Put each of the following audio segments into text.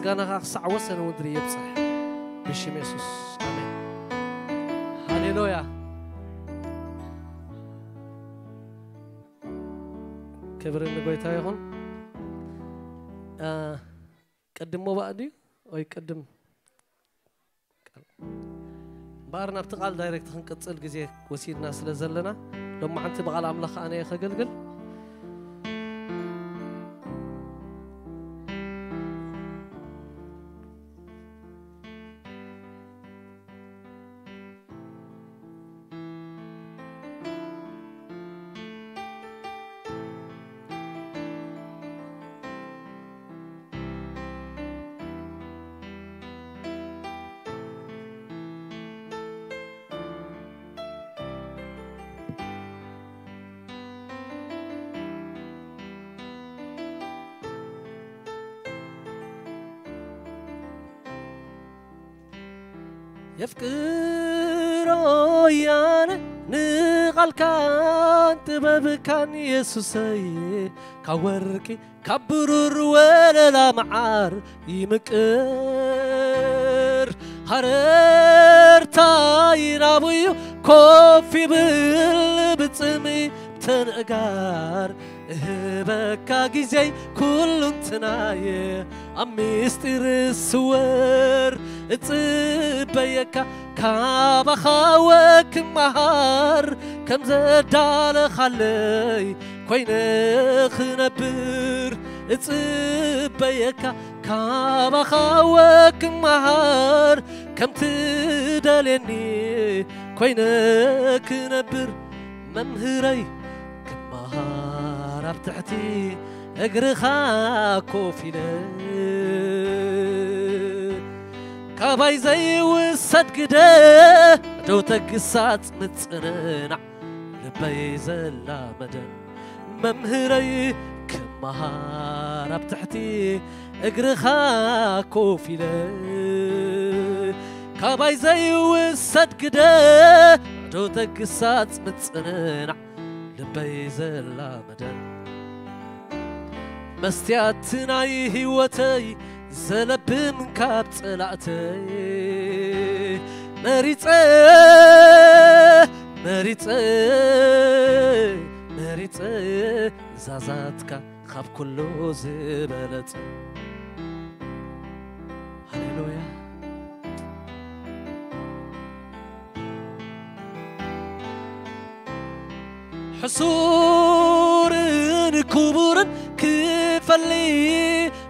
ምስጋናኻ ክሳዕ ወሰን ምድሪ ይብጻሕ። ብሽም የሱስ። ኣሜን። ሃሌሉያ። ክብሪ ንጎይታ ይኹን። አ፣ ቅድም ሞባእ ድዩ? ወይ ቅድም እምበኣር ናብቲ ቃል ዳይሬክት ክንቅጽል ግዜ ወሲድና ስለ ዘለና፣ ሎማዓንቲ ብቓል ኣምላኽ ኣነ እየ ከገልግል። የፍቅሮ ያነ ንቓልካን ጥበብካን የሱሰይ፣ ካብ ወርቂ ካብ ብሩር ወለላ መዓር ይምቅር። ሃረርታይ ናብዩ ኮፍ ይብል ብጽምተን እጋር፣ እህበካ ግዜይ ኩሉንትናየ ኣብ ምስጢር ስወር። እጽበየካ ካባኻ ወክመሃር፣ ከም ዘዳለኻለይ ኮይነ ክነብር። እጽበየካ ካባኻ ወክመሃር፣ ከም ትደልየኒ ኮይነ ክነብር። መምህረይ ክመሃር ኣብ ትሕቲ እግርኻ ኮፍ ኢለ፣ ካባይ ዘይውሰድ ግደ ዶ ተግሳጽ ምጽንናዕ ልበይ ዘላመደ። መምህረይ ክመሃር ኣብ ትሕቲ እግርኻ ኮፍ ኢለ፣ ካባይ ዘይውሰድ ግደ ዶ ተግሳጽ ምጽንናዕ ልበይ ዘላመደ። መስትያት ናይ ህይወተይ ዘለብም ካብ ጸላእተይ መሪጸ፣ መሪጸ፣ መሪጸ ዛዛትካ ካብ ኩሉ ዝበለጸ። ሃሌሉያ። ሕሱርን ክቡርን ክፈሊ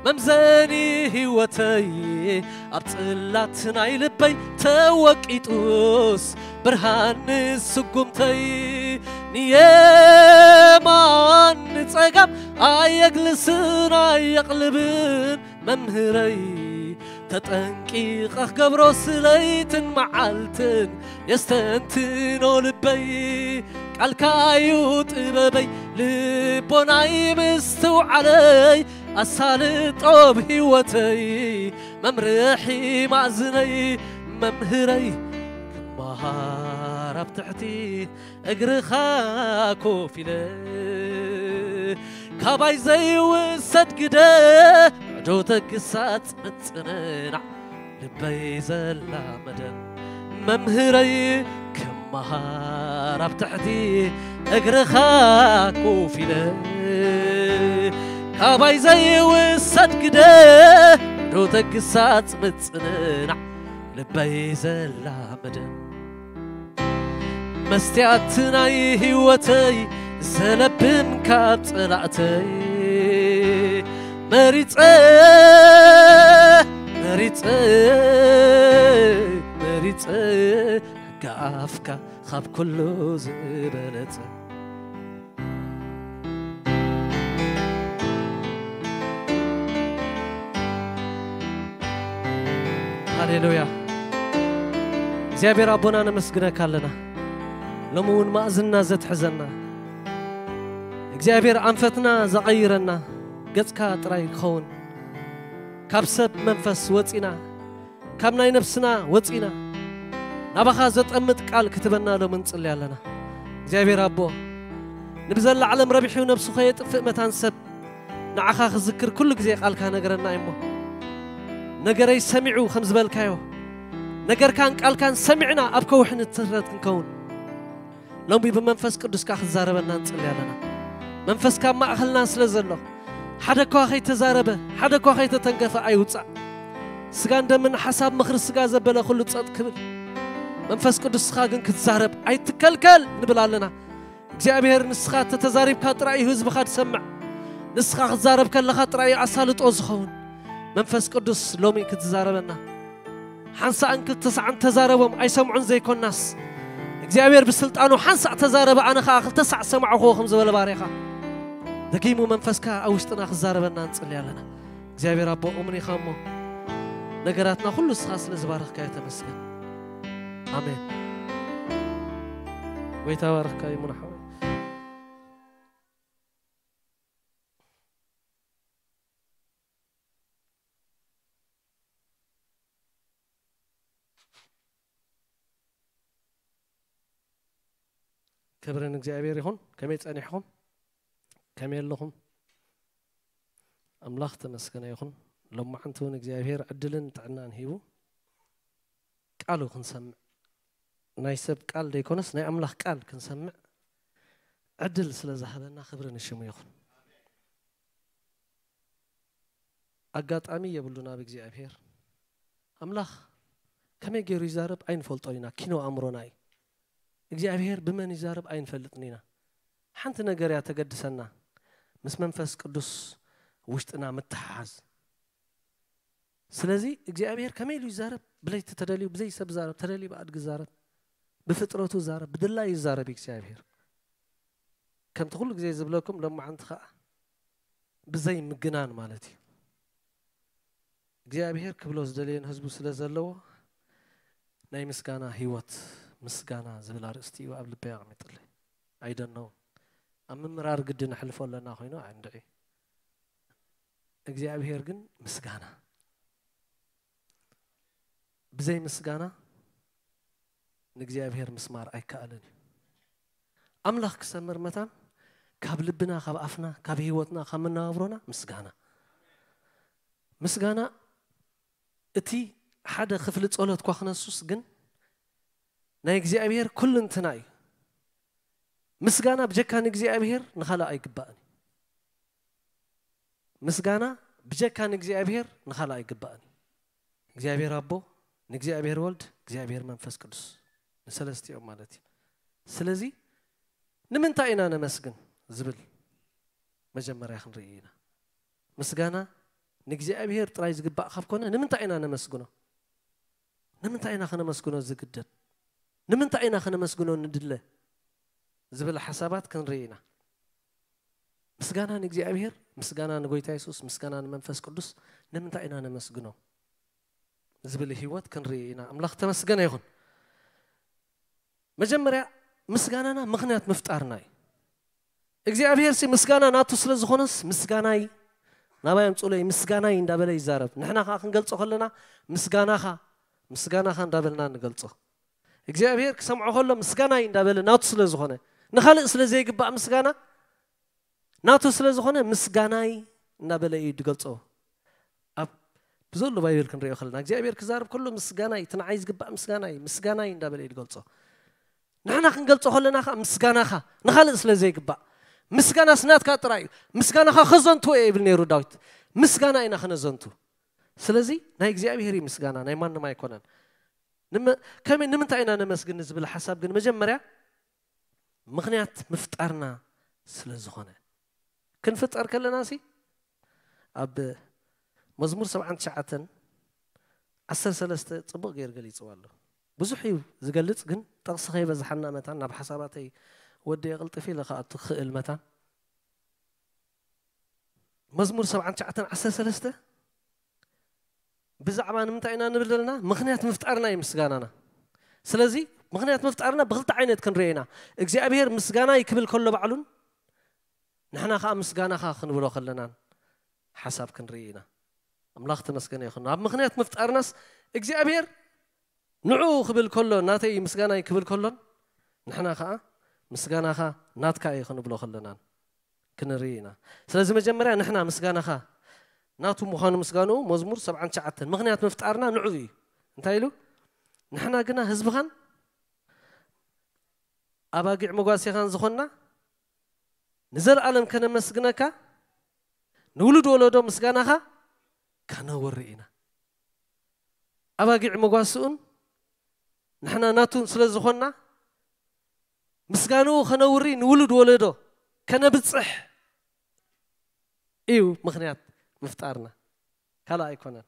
መምዘኒ ህይወተይ ኣብ ጽላት ናይ ልበይ ተወቂጡስ ብርሃን ንስጉምተይ ንየማን ንጸጋም ኣየግልስን ኣየቕልብን መምህረይ ተጠንቂቐ ክገብሮ ስለይትን መዓልትን የስተንትኖ ልበይ ቃልካዩ ጥበበይ ልቦናይ ምስትውዓለይ ኣሳልጦብ ህይወተይ መምርሒ ማእዝነይ መምህረይ ክመሃር ኣብ ትሕቲ እግርኻ ኮፍ ኢለ ካባይ ዘይውሰድ ግደ ዶ ተግሳጽ ምጽንናዕ ልበይ ዘላመደ መምህረይ ክመሃር ኣብ ትሕቲ እግርኻ ኮፍ ኢለ ካባይ ዘይውሰድ ግደ ዶ ተግሳጽ ምጽንናዕ ልበይ ዘላመደ መስትያት ናይ ህይወተይ ዘለብም ካብ ጸላእተይ መሪጸ መሪጸ መሪጸ ሕጋ ኣፍካ ካብ ኩሉ ዝበለጸ ሃሌሉያ እግዚኣብሔር ኣቦና ነመስግነካ ኣለና ሎሚ እውን ማእዝና ዘትሕዘና እግዚኣብሔር ኣንፈትና ዘቐይረና ገጽካ ጥራይ ክኸውን ካብ ሰብ መንፈስ ወፂና ካብ ናይ ነፍስና ወፂና ናባኻ ዘጠምጥ ቃል ክትበና ሎም ንፅሊ ኣለና እግዚኣብሔር ኣቦ ንብዘላ ዓለም ረቢሑ ነብሱ ከየጥፍእ መታን ሰብ ንዓኻ ክዝክር ኩሉ ግዜ ቃልካ ነገረና እሞ ነገረይ ሰሚዑ ከም ዝበልካዮ፣ ነገርካን ቃልካን ሰሚዕና ኣብ ከውሒ ንትረት ክንከውን፣ ሎሚ ብመንፈስ ቅዱስካ ክትዛረበና ንጽሊ ኣለና። መንፈስካ ኣብ ማእኸልና ስለ ዘሎ፣ ሓደ እኳ ከይተዛረበ፣ ሓደ እኳ ከይተተንከፈ ኣይውጻእ። ስጋን ደምን ሓሳብ ምኽሪ ስጋ ዘበለ ኩሉ ጸጥ ክብል፣ መንፈስ ቅዱስኻ ግን ክትዛረብ ኣይትከልከል ንብል ኣለና። እግዚኣብሔር፣ ንስኻ ተተዛሪብካ ጥራይ እዩ ህዝብኻ ዝሰምዕ። ንስኻ ክትዛረብ ከለኻ ጥራይ እዩ ኣሳልጦ ዝኸውን። መንፈስ ቅዱስ ሎሚ ክትዛረበና። ሓንሳእን ክልተ ሳዕን ተዛረቦም ኣይሰምዑን ዘይኮናስ፣ እግዚኣብሔር ብስልጣኑ ሓንሳእ ተዛረበ፣ ኣነ ኸዓ ክልተ ሳዕ ሰማዕኹዎ ከም ዝበለ ባርያኻ፣ ደጊሙ መንፈስካ ኣብ ውሽጥና ክዛረበና ንጽሊ ኣለና። እግዚኣብሔር ኣቦ፣ እሙን ኢኻ እሞ፣ ነገራትና ኩሉ ንስኻ ስለ ዝባረኽካዮ ተመስገን። ኣሜን። ጎይታ ባርኽካ ይሙን ሓወይ። ክብሪ ንእግዚኣብሔር ይኹን። ከመይ ጸኒሕኹም? ከመይ ኣለኹም? ኣምላኽ ተመስገነ ይኹን። ሎማዓንቲ እውን እግዚኣብሔር ዕድልን ጥዕናን ሂቡ ቃሉ ክንሰምዕ፣ ናይ ሰብ ቃል ዘይኮነስ ናይ ኣምላኽ ቃል ክንሰምዕ ዕድል ስለ ዝሃበና ክብሪ ንሽሙ ይኹን። ኣጋጣሚ የብሉን ኣብ እግዚኣብሔር። ኣምላኽ ከመይ ገይሩ ይዛረብ ኣይንፈልጦን ኢና፣ ኪኖ ኣእምሮና እዩ። እግዚኣብሔር ብመን ይዛረብ ኣይንፈልጥን ኢና። ሓንቲ ነገር እያ ተገድሰና፣ ምስ መንፈስ ቅዱስ ውሽጥና ምትሓሓዝ። ስለዚ እግዚኣብሔር ከመይ ኢሉ ይዛረብ? ብለይቲ ተደልዩ ብዘይ ሰብ ዛረብ፣ ተደልዩ ብኣድጊ ዛረብ፣ ብፍጥረቱ ዛረብ፣ ብድላዩ ይዛረብ እግዚኣብሔር። ከምቲ ኩሉ ግዜ ዝብለኩም፣ ሎማዓንቲ ኸዓ ብዘይ ምግናን ማለት እዩ። እግዚኣብሔር ክብሎ ዝደለየ ንህዝቡ ስለ ዘለዎ፣ ናይ ምስጋና ህይወት፣ ምስጋና ዝብል ኣርእስቲ እዩ ኣብ ልበይ ኣቕሚጥለይ። ኣይደነው ኣብ ምምራር ግዲ ነሕልፎ ኣለና ኮይኑ እንድዒ። እግዚኣብሔር ግን ምስጋና፣ ብዘይ ምስጋና ንእግዚኣብሔር ምስማር ኣይከኣልን እዩ። ኣምላኽ ክሰምር መታን ካብ ልብና፣ ካብ ኣፍና፣ ካብ ህይወትና፣ ካብ መነባብሮና ምስጋና። ምስጋና እቲ ሓደ ክፍሊ ጸሎት እኳ ክነሱስ ግን ናይ እግዚኣብሔር ኩልንትና እዩ። ምስጋና ብጀካ ንእግዚኣብሔር ንኻልእ ኣይግባእን እዩ። ምስጋና ብጀካ ንእግዚኣብሔር ንኻልእ ኣይግባእን እዩ። እግዚኣብሔር ኣቦ፣ ንእግዚኣብሔር ወልድ፣ እግዚኣብሔር መንፈስ ቅዱስ፣ ንሰለስቲኦም ማለት እዩ። ስለዚ ንምንታይ ኢና ነመስግን ዝብል መጀመርያ ክንርኢ ኢና። ምስጋና ንእግዚኣብሔር ጥራይ ዝግባእ ካብ ኮነ ንምንታይ ኢና ነመስግኖ? ንምንታይ ኢና ከነመስግኖ ዝግደድ? ንምንታይ ኢና ከነመስግኖ ንድለ? ዝብል ሓሳባት ክንርኢ ኢና። ምስጋና ንእግዚኣብሔር፣ ምስጋና ንጎይታ የሱስ፣ ምስጋና ንመንፈስ ቅዱስ ንምንታይ ኢና ነመስግኖ ዝብል ህይወት ክንርኢ ኢና። ኣምላኽ ተመስገነ ይኹን። መጀመርያ ምስጋናና ምኽንያት ምፍጣርና እዩ። እግዚኣብሔር ሲ ምስጋና ናቱ ስለ ዝኾነስ ምስጋናይ ናባይ ኣምጽኡለይ ምስጋናይ እንዳበለ ይዛረብ። ንሕና ከኣ ክንገልጾ ከለና ምስጋናኻ ምስጋናኻ እንዳበልና ንገልጾ። እግዚኣብሔር ክሰምዖ ከሎ ምስጋናይ እንዳበለ ናቱ ስለ ዝኾነ፣ ንኻልእ ስለ ዘይግባእ ምስጋና ናቱ ስለ ዝኾነ ምስጋናይ እንዳበለ እዩ ዝገልጾ። ኣብ ብዘሎ ባይብል ክንሪኦ ከለና እግዚኣብሔር ክዛረብ ከሎ ምስጋናይ፣ እቲ ንዓይ ዝግባእ ምስጋናይ፣ ምስጋናይ እንዳበለ እዩ ዝገልጾ። ንሕና ክንገልጾ ከለና ከኣ ምስጋናኻ ንኻልእ ስለ ዘይግባእ፣ ምስጋናስ ናትካ ጥራይ እዩ። ምስጋናኻ ከዘንትዎ እየ ይብል ነይሩ ዳዊት። ምስጋና ኢና ከነዘንቱ። ስለዚ ናይ እግዚኣብሔር እዩ ምስጋና፣ ናይ ማንም ኣይኮነን። ንመ-፣ ከመይ፣ ንምንታይ ኢና ነመስግን ዝብል ሓሳብ ግን መጀመርያ ምኽንያት ምፍጣርና ስለ ዝኾነ። ክንፍጠር ከለና ሲ ኣብ መዝሙር ሰብዓን ትሽዓተን ዓሰርተ ሰለስተ ጽቡቕ ገይሩ ገሊጽዎ ኣሎ። ብዙሕ እዩ ዝገልጽ፣ ግን ጥቕሲ ከይበዝሓና መታን ናብ ሓሳባተይ ወዲ የቕልጥፍ ኢለ ክኣቱ ክኽእል መታን። መዝሙር ሰብዓን ትሽዓተን ዓሰርተ ሰለስተ ብዛዕባ ንምንታይ ኢና ንብል ዘለና? ምኽንያት ምፍጣርና እዩ ምስጋናና። ስለዚ ምኽንያት ምፍጣርና ብኽልተ ዓይነት ክንሪኦ ኢና። እግዚኣብሔር ምስጋናይ ክብል ከሎ ባዕሉን ንሕና ከኣ ምስጋናኻ ክንብሎ ከለናን ሓሳብ ክንርኢ ኢና። ኣምላኽ ተመስገነ ይኹን። ኣብ ምኽንያት ምፍጣርናስ እግዚኣብሔር ንዕኡ ክብል ከሎ፣ ናተይ ምስጋናይ ክብል ከሎን ንሕና ከኣ ምስጋናኻ ናትካ እዩ ክንብሎ ከለናን ክንርኢ ኢና። ስለዚ መጀመርያ ንሕና ምስጋናኻ ናቱ ምዃኑ ምስጋንኡ። መዝሙር ሰብዓን ትሽዓተን ምኽንያት ምፍጣርና ንዑ እዩ። እንታይ ኢሉ? ንሕና ግና ህዝብኻን ኣባጊዕ መጓሴኻን ዝኾንና ንዘለኣለም ከነመስግነካ፣ ንውሉድ ወለዶ ምስጋናኻ ከነውሪ ኢና። ኣባጊዕ መጓስኡን ንሕና ናቱን ስለ ዝኾንና ምስጋንኡ ከነውሪ፣ ንውሉድ ወለዶ ከነብጽሕ እዩ ምኽንያት ምፍጣርና፣ ካልእ ኣይኮነን።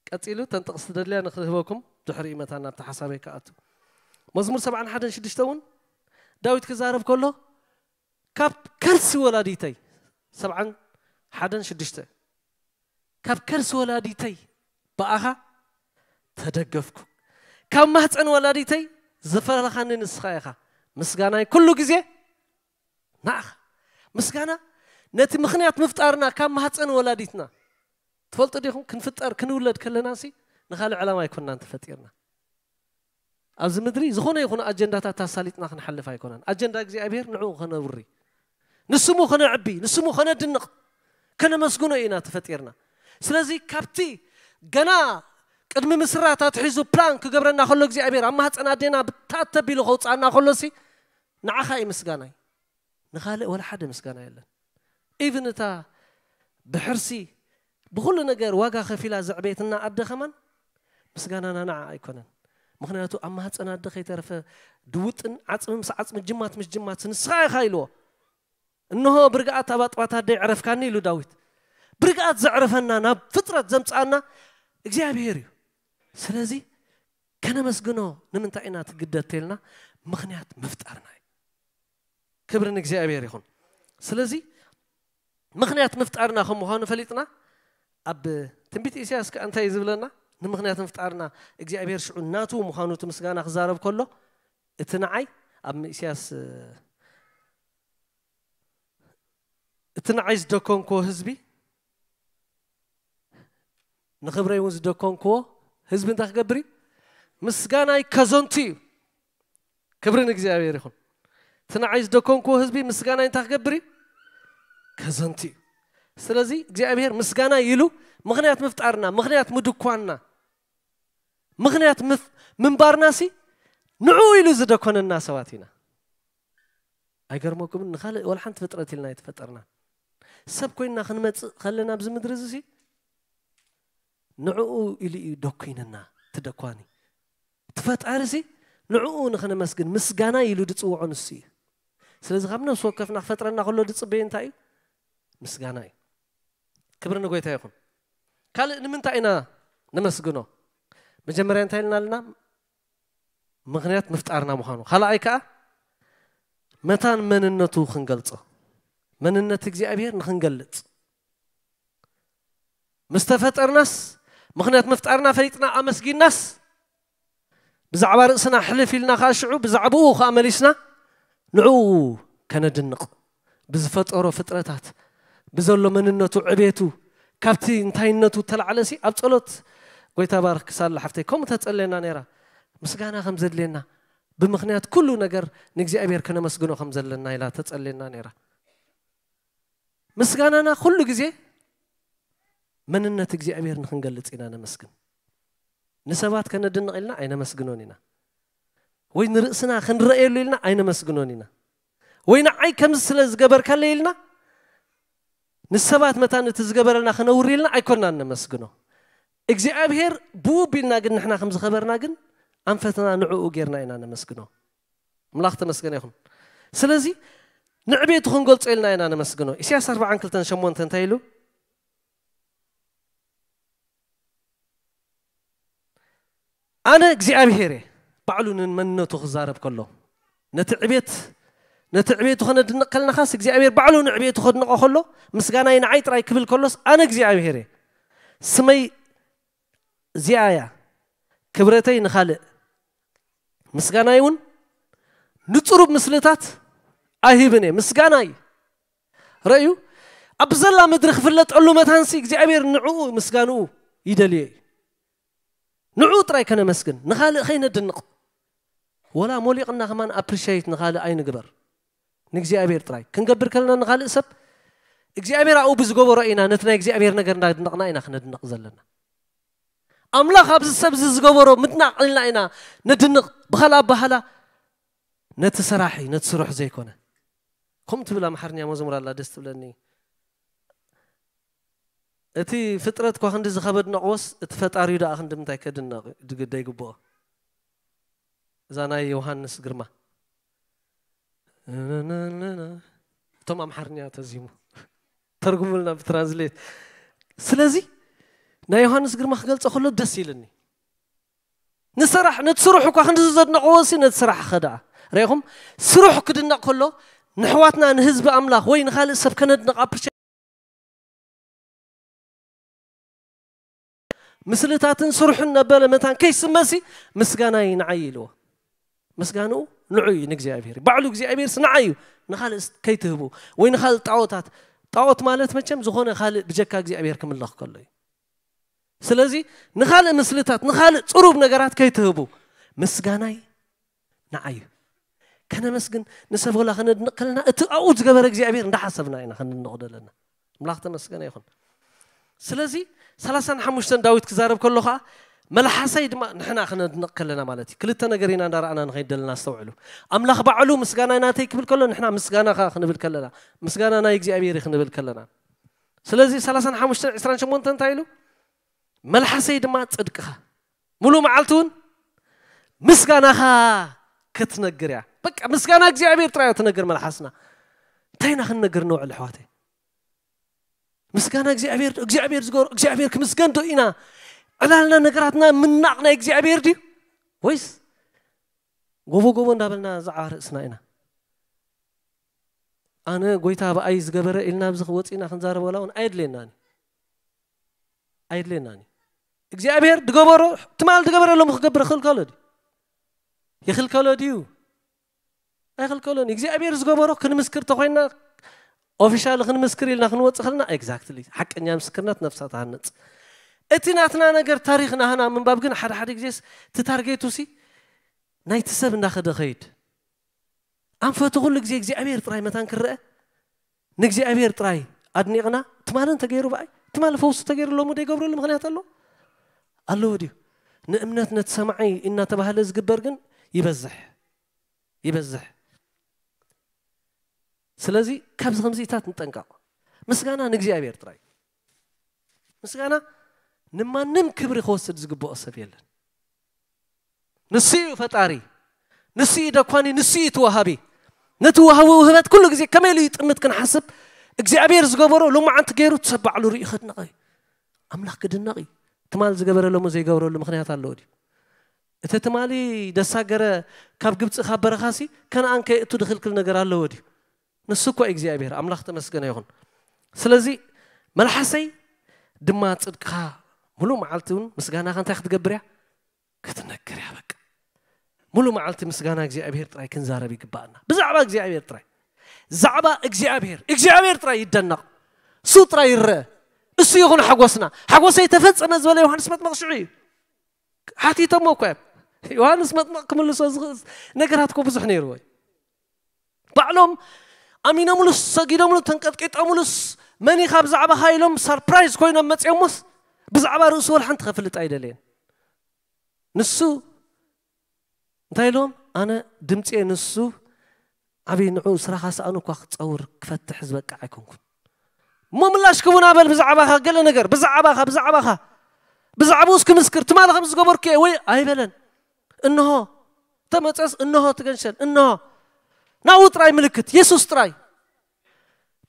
ቀጺሉ እተን ጥቕሲ ደልያ ንክህበኩም ድሕሪ መታን ናብቲ ሓሳበይ ክኣቱ። መዝሙር ሰብዓን ሓደን ሽዱሽተ እውን ዳዊት ክዛረብ ከሎ ካብ ከርሲ ወላዲተይ፣ ሰብዓን ሓደን ሽዱሽተ፣ ካብ ከርሲ ወላዲተይ ብኣኻ ተደገፍኩ፣ ካብ ማህፀን ወላዲተይ ዝፈለኻኒ ንስኻ ኢኻ። ምስጋናይ ኩሉ ግዜ ንዓኻ። ምስጋና ነቲ ምኽንያት ምፍጣርና ካብ ማህፀን ወላዲትና። ትፈልጡ ዲኹም? ክንፍጠር ክንውለድ ከለና ሲ ንኻልእ ዕላማ ኣይኮንናን ተፈጢርና። ኣብዚ ምድሪ ዝኾነ ይኹን ኣጀንዳታት ኣሳሊጥና ክንሓልፍ ኣይኮነን። ኣጀንዳ እግዚኣብሔር ንዕኡ ከነውሪ፣ ንስሙ ከነዕቢ፣ ንስሙ ከነድንቕ፣ ከነመስግኖ ኢና ተፈጢርና። ስለዚ ካብቲ ገና ቅድሚ ምስራት ኣትሒዙ ፕላን ክገብረና ከሎ እግዚኣብሔር ኣብ ማህፀን ኣዴና ብታት ተቢሉ ከውፅኣና ከሎ ሲ ንዓኻ እዩ ምስጋናይ። ንኻልእ ወላ ሓደ ምስጋና የለን። ኢቭን እታ ብሕርሲ ብኹሉ ነገር ዋጋ ከፊላ ዘዕበየትና ኣደ ከማን ምስጋናና ንዓ ኣይኮነን። ምኽንያቱ ኣብ ማህፀን ኣደ ከይተረፈ ድውጥን ዓፅሚ ምስ ዓፅሚ ጅማት ምስ ጅማት ንስኻ ኢኻ ኢልዎ። እንሆ ብርግኣት ኣብ ኣጥባት ኣደይ ዕረፍካኒ ኢሉ ዳዊት። ብርግኣት ዘዕረፈና ናብ ፍጥረት ዘምፅኣና እግዚኣብሔር እዩ። ስለዚ ከነመስግኖ ንምንታይ ኢና ትግደድ ተልና? ምኽንያት ምፍጣርና እዩ። ክብሪ ንእግዚኣብሔር ይኹን። ስለዚ ምኽንያት ምፍጣርና ከም ምዃኑ ፈሊጥና ኣብ ትንቢት ኢሳያስ ከኣ እንታይ እዩ ዝብለና? ንምኽንያት ምፍጣርና እግዚኣብሔር ሽዑ ናቱ ምዃኑ እቲ ምስጋና ክዛረብ ከሎ እቲ ንዓይ ኣብ ኢሳያስ እቲ ንዓይ ዝደኮንክዎ ህዝቢ ንኽብረይ እውን ዝደኮንክዎ ህዝቢ እንታይ ክገብር እዩ? ምስጋናይ ከዘንቱ እዩ። ክብሪ ንእግዚኣብሔር ይኹን። እቲ ንዓይ ዝደኮንክዎ ህዝቢ ምስጋናይ እንታይ ክገብር እዩ? ከዘንቱ እዩ። ስለዚ እግዚኣብሔር ምስጋናይ ኢሉ ምኽንያት ምፍጣርና፣ ምኽንያት ምድኳንና፣ ምኽንያት ምፍ- ምንባርና ሲ ንዑ ኢሉ ዝደኮነና ሰባት ኢና። ኣይገርመኩምን? ንኻልእ ወላ ሓንቲ ፍጥረት ኢልና ኣይተፈጠርና። ሰብ ኮይንና ክንመጽእ ከለና ኣብዚ ምድሪ እዚ ሲ ንዕኡ ኢሉ እዩ ደኩይንና። ትደኳኒ ትፈጣሪ ሲ ንዕኡ ንኽነመስግን ምስጋና ኢሉ ድጽውዖ ንሱ እዩ። ስለዚ ካብ ነፍሲ ወከፍና ክፈጥረና ከሎ ድጽበዮ እንታይ እዩ? ምስጋና እዩ። ክብሪ ንጎይታ ይኹን። ካልእ ንምንታይ ኢና ነመስግኖ? መጀመርያ እንታይ ኢልና ኣለና? ምኽንያት ምፍጣርና ምዃኑ። ካልኣይ ከኣ መታን መንነቱ ክንገልጾ፣ መንነት እግዚኣብሔር ንኽንገልጽ ምስ ተፈጠርናስ ምኽንያት ምፍጣርና ፈሊጥና ኣመስጊናስ ብዛዕባ ርእስና ሕልፍ ኢልና ከኣ ሽዑ ብዛዕባኡ ከኣ መሊስና ንዕኡ ከነድንቕ ብዝፈጠሮ ፍጥረታት ብዘሎ መንነቱ ዕቤቱ ካብቲ እንታይነቱ ተላዕለሲ ኣብ ጸሎት ጎይታ ባርክ ክሳላ ሓፍተይ ከምኡ ተጸልየና ነይራ። ምስጋና ከም ዘድልየና ብምኽንያት ኩሉ ነገር ንእግዚኣብሔር ከነመስግኖ ከም ዘለና ኢላ ተጸልየና ነይራ። ምስጋናና ኩሉ ግዜ መንነት እግዚኣብሔር ንክንገልጽ ኢና ነመስግን። ንሰባት ከነድንቕ ኢልና ኣይነመስግኖን ኢና፣ ወይ ንርእስና ክንረእየሉ ኢልና ኣይነመስግኖን ኢና፣ ወይ ንዓይ ከምዚ ስለ ዝገበርካለይ ኢልና ንሰባት መታን እቲ ዝገበረልና ክነውሪ ኢልና ኣይኮንናን ነመስግኖ። እግዚኣብሔር ብኡ ቢልና ግን ንሕና ከም ዝኸበርና ግን ኣንፈትና ንዕኡ ጌርና ኢና ነመስግኖ። ኣምላኽ ተመስገነ ይኹን። ስለዚ ንዕቤቱ ክንገልጾ ኢልና ኢና ነመስግኖ። ኢሳያስ ኣርባዓን ክልተን ሸሞንተ እንታይ ኢሉ? ኣነ እግዚኣብሔር እየ። ባዕሉ ንመንነቱ ክዛረብ ከሎ ነቲ ዕቤት ነቲ ዕቤቱ ከነድንቕ ከለናኻስ እግዚኣብሔር ባዕሉ ንዕቤቱ ከድንቆ ከሎ ምስጋናይ ንዓይ ጥራይ ክብል ከሎስ ኣነ እግዚኣብሔር እየ። ስመይ እዚኣ እያ፣ ክብረተይ ንኻልእ ምስጋናይ እውን ንጽሩብ ምስልታት ኣይህብን እየ። ምስጋናይ ረእዩ ኣብ ዘላ ምድሪ ክፍለጠሉ መታንሲ እግዚኣብሔር ንዕኡ ምስጋንኡ ይደልዮ እዩ። ንዕኡ ጥራይ ከነመስግን፣ ንኻልእ ከይነድንቕ። ወላ ሞሊቕና ከማን ኣፕሪሽየት ንኻልእ ኣይንግበር። ንእግዚኣብሔር ጥራይ ክንገብር ከለና ንኻልእ ሰብ እግዚኣብሔር ኣብኡ ብዝገበሮ ኢና ነቲ ናይ እግዚኣብሔር ነገር እንዳድነቕና ኢና ክነድንቕ ዘለና። ኣምላኽ ኣብዚ ሰብ እዚ ዝገበሮ ምድናቕ ኢልና ኢና ነድንቕ። ብኻልእ ኣባህላ ነቲ ሰራሒ ነቲ ስሩሕ ዘይኮነ። ከምኡ ትብል ኣምሓርኛ መዝሙር ኣላ ደስ ትብለኒ። እቲ ፍጥረት እኳ ክንዲ ዝኸበድነቕዎስ እቲ ፈጣሪኡ ደኣ ክንዲ ምንታይ ከድነቕ ይግብኦ። እዛ ናይ ዮሃንስ ግርማ እቶም ኣምሓርኛ ተዚሙ ተርጉሙልና ብትራንስሌት። ስለዚ ናይ ዮሃንስ ግርማ ክገልጾ ከሎ ደስ ኢልኒ። ንስራሕ ነቲ ስራሕ እኳ ክንዲ ዘድነቕዎ ሲ ነቲ ስራሕ ኸደኣ ርኢኹም። ስራሕ ክድነቕ ከሎ ንሕዋትና ንህዝቢ ኣምላኽ ወይ ንኻልእ ሰብ ከነድንቕ ኣፕሪሼት ምስልታትን ስርሑን ነበለ መታን ከይስመሲ ምስጋናይ ንዓይ ኢልዎ። ምስጋንኡ ንዑ እዩ ንእግዚኣብሔር። ባዕሉ እግዚኣብሔርስ ንዓይ እዩ፣ ንኻልእ ከይትህቡ ወይ ንኻልእ ጣዖታት። ጣዖት ማለት መቸም ዝኾነ ካልእ ብጀካ እግዚኣብሔር ክምለኽ ከሎ እዩ። ስለዚ ንኻልእ ምስልታት ንኻልእ ጽሩብ ነገራት ከይትህቡ ምስጋናይ ንዓይ እዩ። ከነመስግን ንሰብ ወላ ከነድንቕ ከለና እቲ ኣብኡ ዝገበረ እግዚኣብሔር እንዳሓሰብና ኢና ከነድንቕ ዘለና። ኣምላኽ ተመስገነ ይኹን። ስለዚ ሰላሳን ሓሙሽተን ዳዊት ክዛረብ ከሎ ኸዓ መልሓሰይ ድማ ንሕና ክነድንቕ ከለና ማለት እዩ። ክልተ ነገር ኢና እንዳረኣና ንኸይድ ዘለና ኣስተውዕሉ። ኣምላኽ ባዕሉ ምስጋና ናተይ ክብል ከሎ ንሕና ምስጋናኻ ክንብል ከለና ምስጋና ናይ እግዚኣብሔር እዩ ክንብል ከለና። ስለዚ ሰላሳን ሓሙሽተን ዕስራን ሸሞንተን እንታይ ኢሉ? መልሓሰይ ድማ ጽድቅኻ ሙሉ መዓልቲ እውን ምስጋናኻ ክትነግር እያ። በቃ ምስጋና እግዚኣብሔር ጥራይ እያ ትነግር መልሓስና። እንታይ ኢና ክንነግር ንውዕል ኣሕዋተይ? ምስጋና እግዚኣብሔር እግዚኣብሔር ዝገበሮ እግዚኣብሔር ክምስገን ዶ ኢና? ዕላልና ነገራትና ምናቕ ናይ እግዚኣብሔር ድዩ ወይስ ጎቦ ጎቦ እንዳበልና ዝዓባ ርእስና ኢና? ኣነ ጎይታ ብኣይ ዝገበረ ኢልና ኣብዚ ክወፅእና ክንዛረብ ዋላ እውን ኣየድልየናን ኣየድልየናን እዩ። እግዚኣብሔር ድገበሮ ትማል ድገበረ ሎም ክገብር ክልከሎ ድዩ? ይኽልከሎ ድዩ? ኣይኽልከሎን። እግዚኣብሔር ዝገበሮ ክንምስክር ተኮይና ኦፊሻል ክንምስክር ኢልና ክንወፅእ ከለና ኤግዛክትሊ ሓቀኛ ምስክርነት ነፍሳ ትሃንፅ። እቲ ናትና ነገር ታሪክ ናህና ምንባብ ግን ሓደ ሓደ ግዜስ እቲ ታርጌቱ ሲ ናይቲ ሰብ እንዳኸደ ኸይድ ኣንፈቱ ኩሉ ግዜ እግዚኣብሔር ጥራይ መታን ክረአ ንእግዚኣብሔር ጥራይ ኣድኒቕና ትማሊ እንተገይሩ ብኣይ ትማሊ ፈውሲ ተገይሩ ሎሚ ደይገብረሉ ምክንያት ኣሎ ኣለዎ ድዩ? ንእምነት ነቲ ሰማዒ እናተባህለ ዝግበር ግን ይበዝሕ ይበዝሕ። ስለዚ ካብዚ ከምዚታት ንጠንቀቕ። ምስጋና ንእግዚኣብሔር ጥራይ። ምስጋና ንማንም ክብሪ ክወስድ ዝግብኦ ሰብ የለን። ንሱ እዩ ፈጣሪ፣ ንሱ እዩ ደኳኒ፣ ንሱ እዩ ተዋሃቢ። ነቲ ወሃቢ ውህበት ኩሉ ግዜ ከመይ ኢሉ ይጥምት ክንሓስብ እግዚኣብሔር ዝገበሮ ሎማዓንቲ ገይሩ ሰብ ባዕሉ ርእዩ ከድንቐ እዩ። ኣምላኽ ክድነቕ እዩ። ትማል ዝገበረ ሎሚ ዘይገብረሉ ምኽንያት ኣለዎ ድዩ? እቲ ትማሊ ደሳገረ ካብ ግብፂ ካብ በረኻሲ ከነኣን ከየእቱ ድኽልክል ነገር ኣለዎ ድዩ? ንሱ እኮ እግዚኣብሔር ኣምላኽ ተመስገነ ይኹን። ስለዚ መልሓሰይ ድማ ጽድቅኻ ሙሉእ መዓልቲ እውን ምስጋናኻ እንታይ ክትገብር እያ ክትነግር እያ። በቃ ሙሉእ መዓልቲ ምስጋና እግዚኣብሔር ጥራይ ክንዛረብ ይግባኣና። ብዛዕባ እግዚኣብሔር ጥራይ ዛዕባ እግዚኣብሔር እግዚኣብሔር ጥራይ ይደነቕ። እሱ ጥራይ ይረአ። እሱ ይኹን ሓጎስና። ሓጎሰይ ተፈጸመ ዝበለ ዮሃንስ መጥመቕ ሽዑ እዩ። ሓቲቶሞ እኮ እዮም። ዮሃንስ መጥመቕ ክምልሶ ዝኽእል ነገራት እኮ ብዙሕ ነይርዎ እዩ። ባዕሎም ኣሚኖምሉስ ሰጊዶምሉ ተንቀጥቂጦምሉስ መን ኢኻ ብዛዕባኻ ኢሎም ሰርፕራይዝ ኮይኖም መፅኦሞስ ብዛዕባ ርእሱ ወላ ሓንቲ ከፍልጥ ኣይደለየን። ንሱ እንታይ ኢሎም ኣነ ድምፂ ንሱ ዓብዪ ንዑ ስራኻ ሰኣኑ እኳ ክፀውር ክፈትሕ ዝበቅዕ ኣይኮንኩን። እሞ ምላሽ ክቡና በል ብዛዕባኻ ገለ ነገር ብዛዕባኻ ብዛዕባኻ ብዛዕባኡስ ክምስክር ትማሊ ከም ዝገበርኩ እየ ወይ ኣይበለን። እንሆ ተመፀስ እንሆ ትገንሸል እንሆ ናብኡ ጥራይ ምልክት የሱስ ጥራይ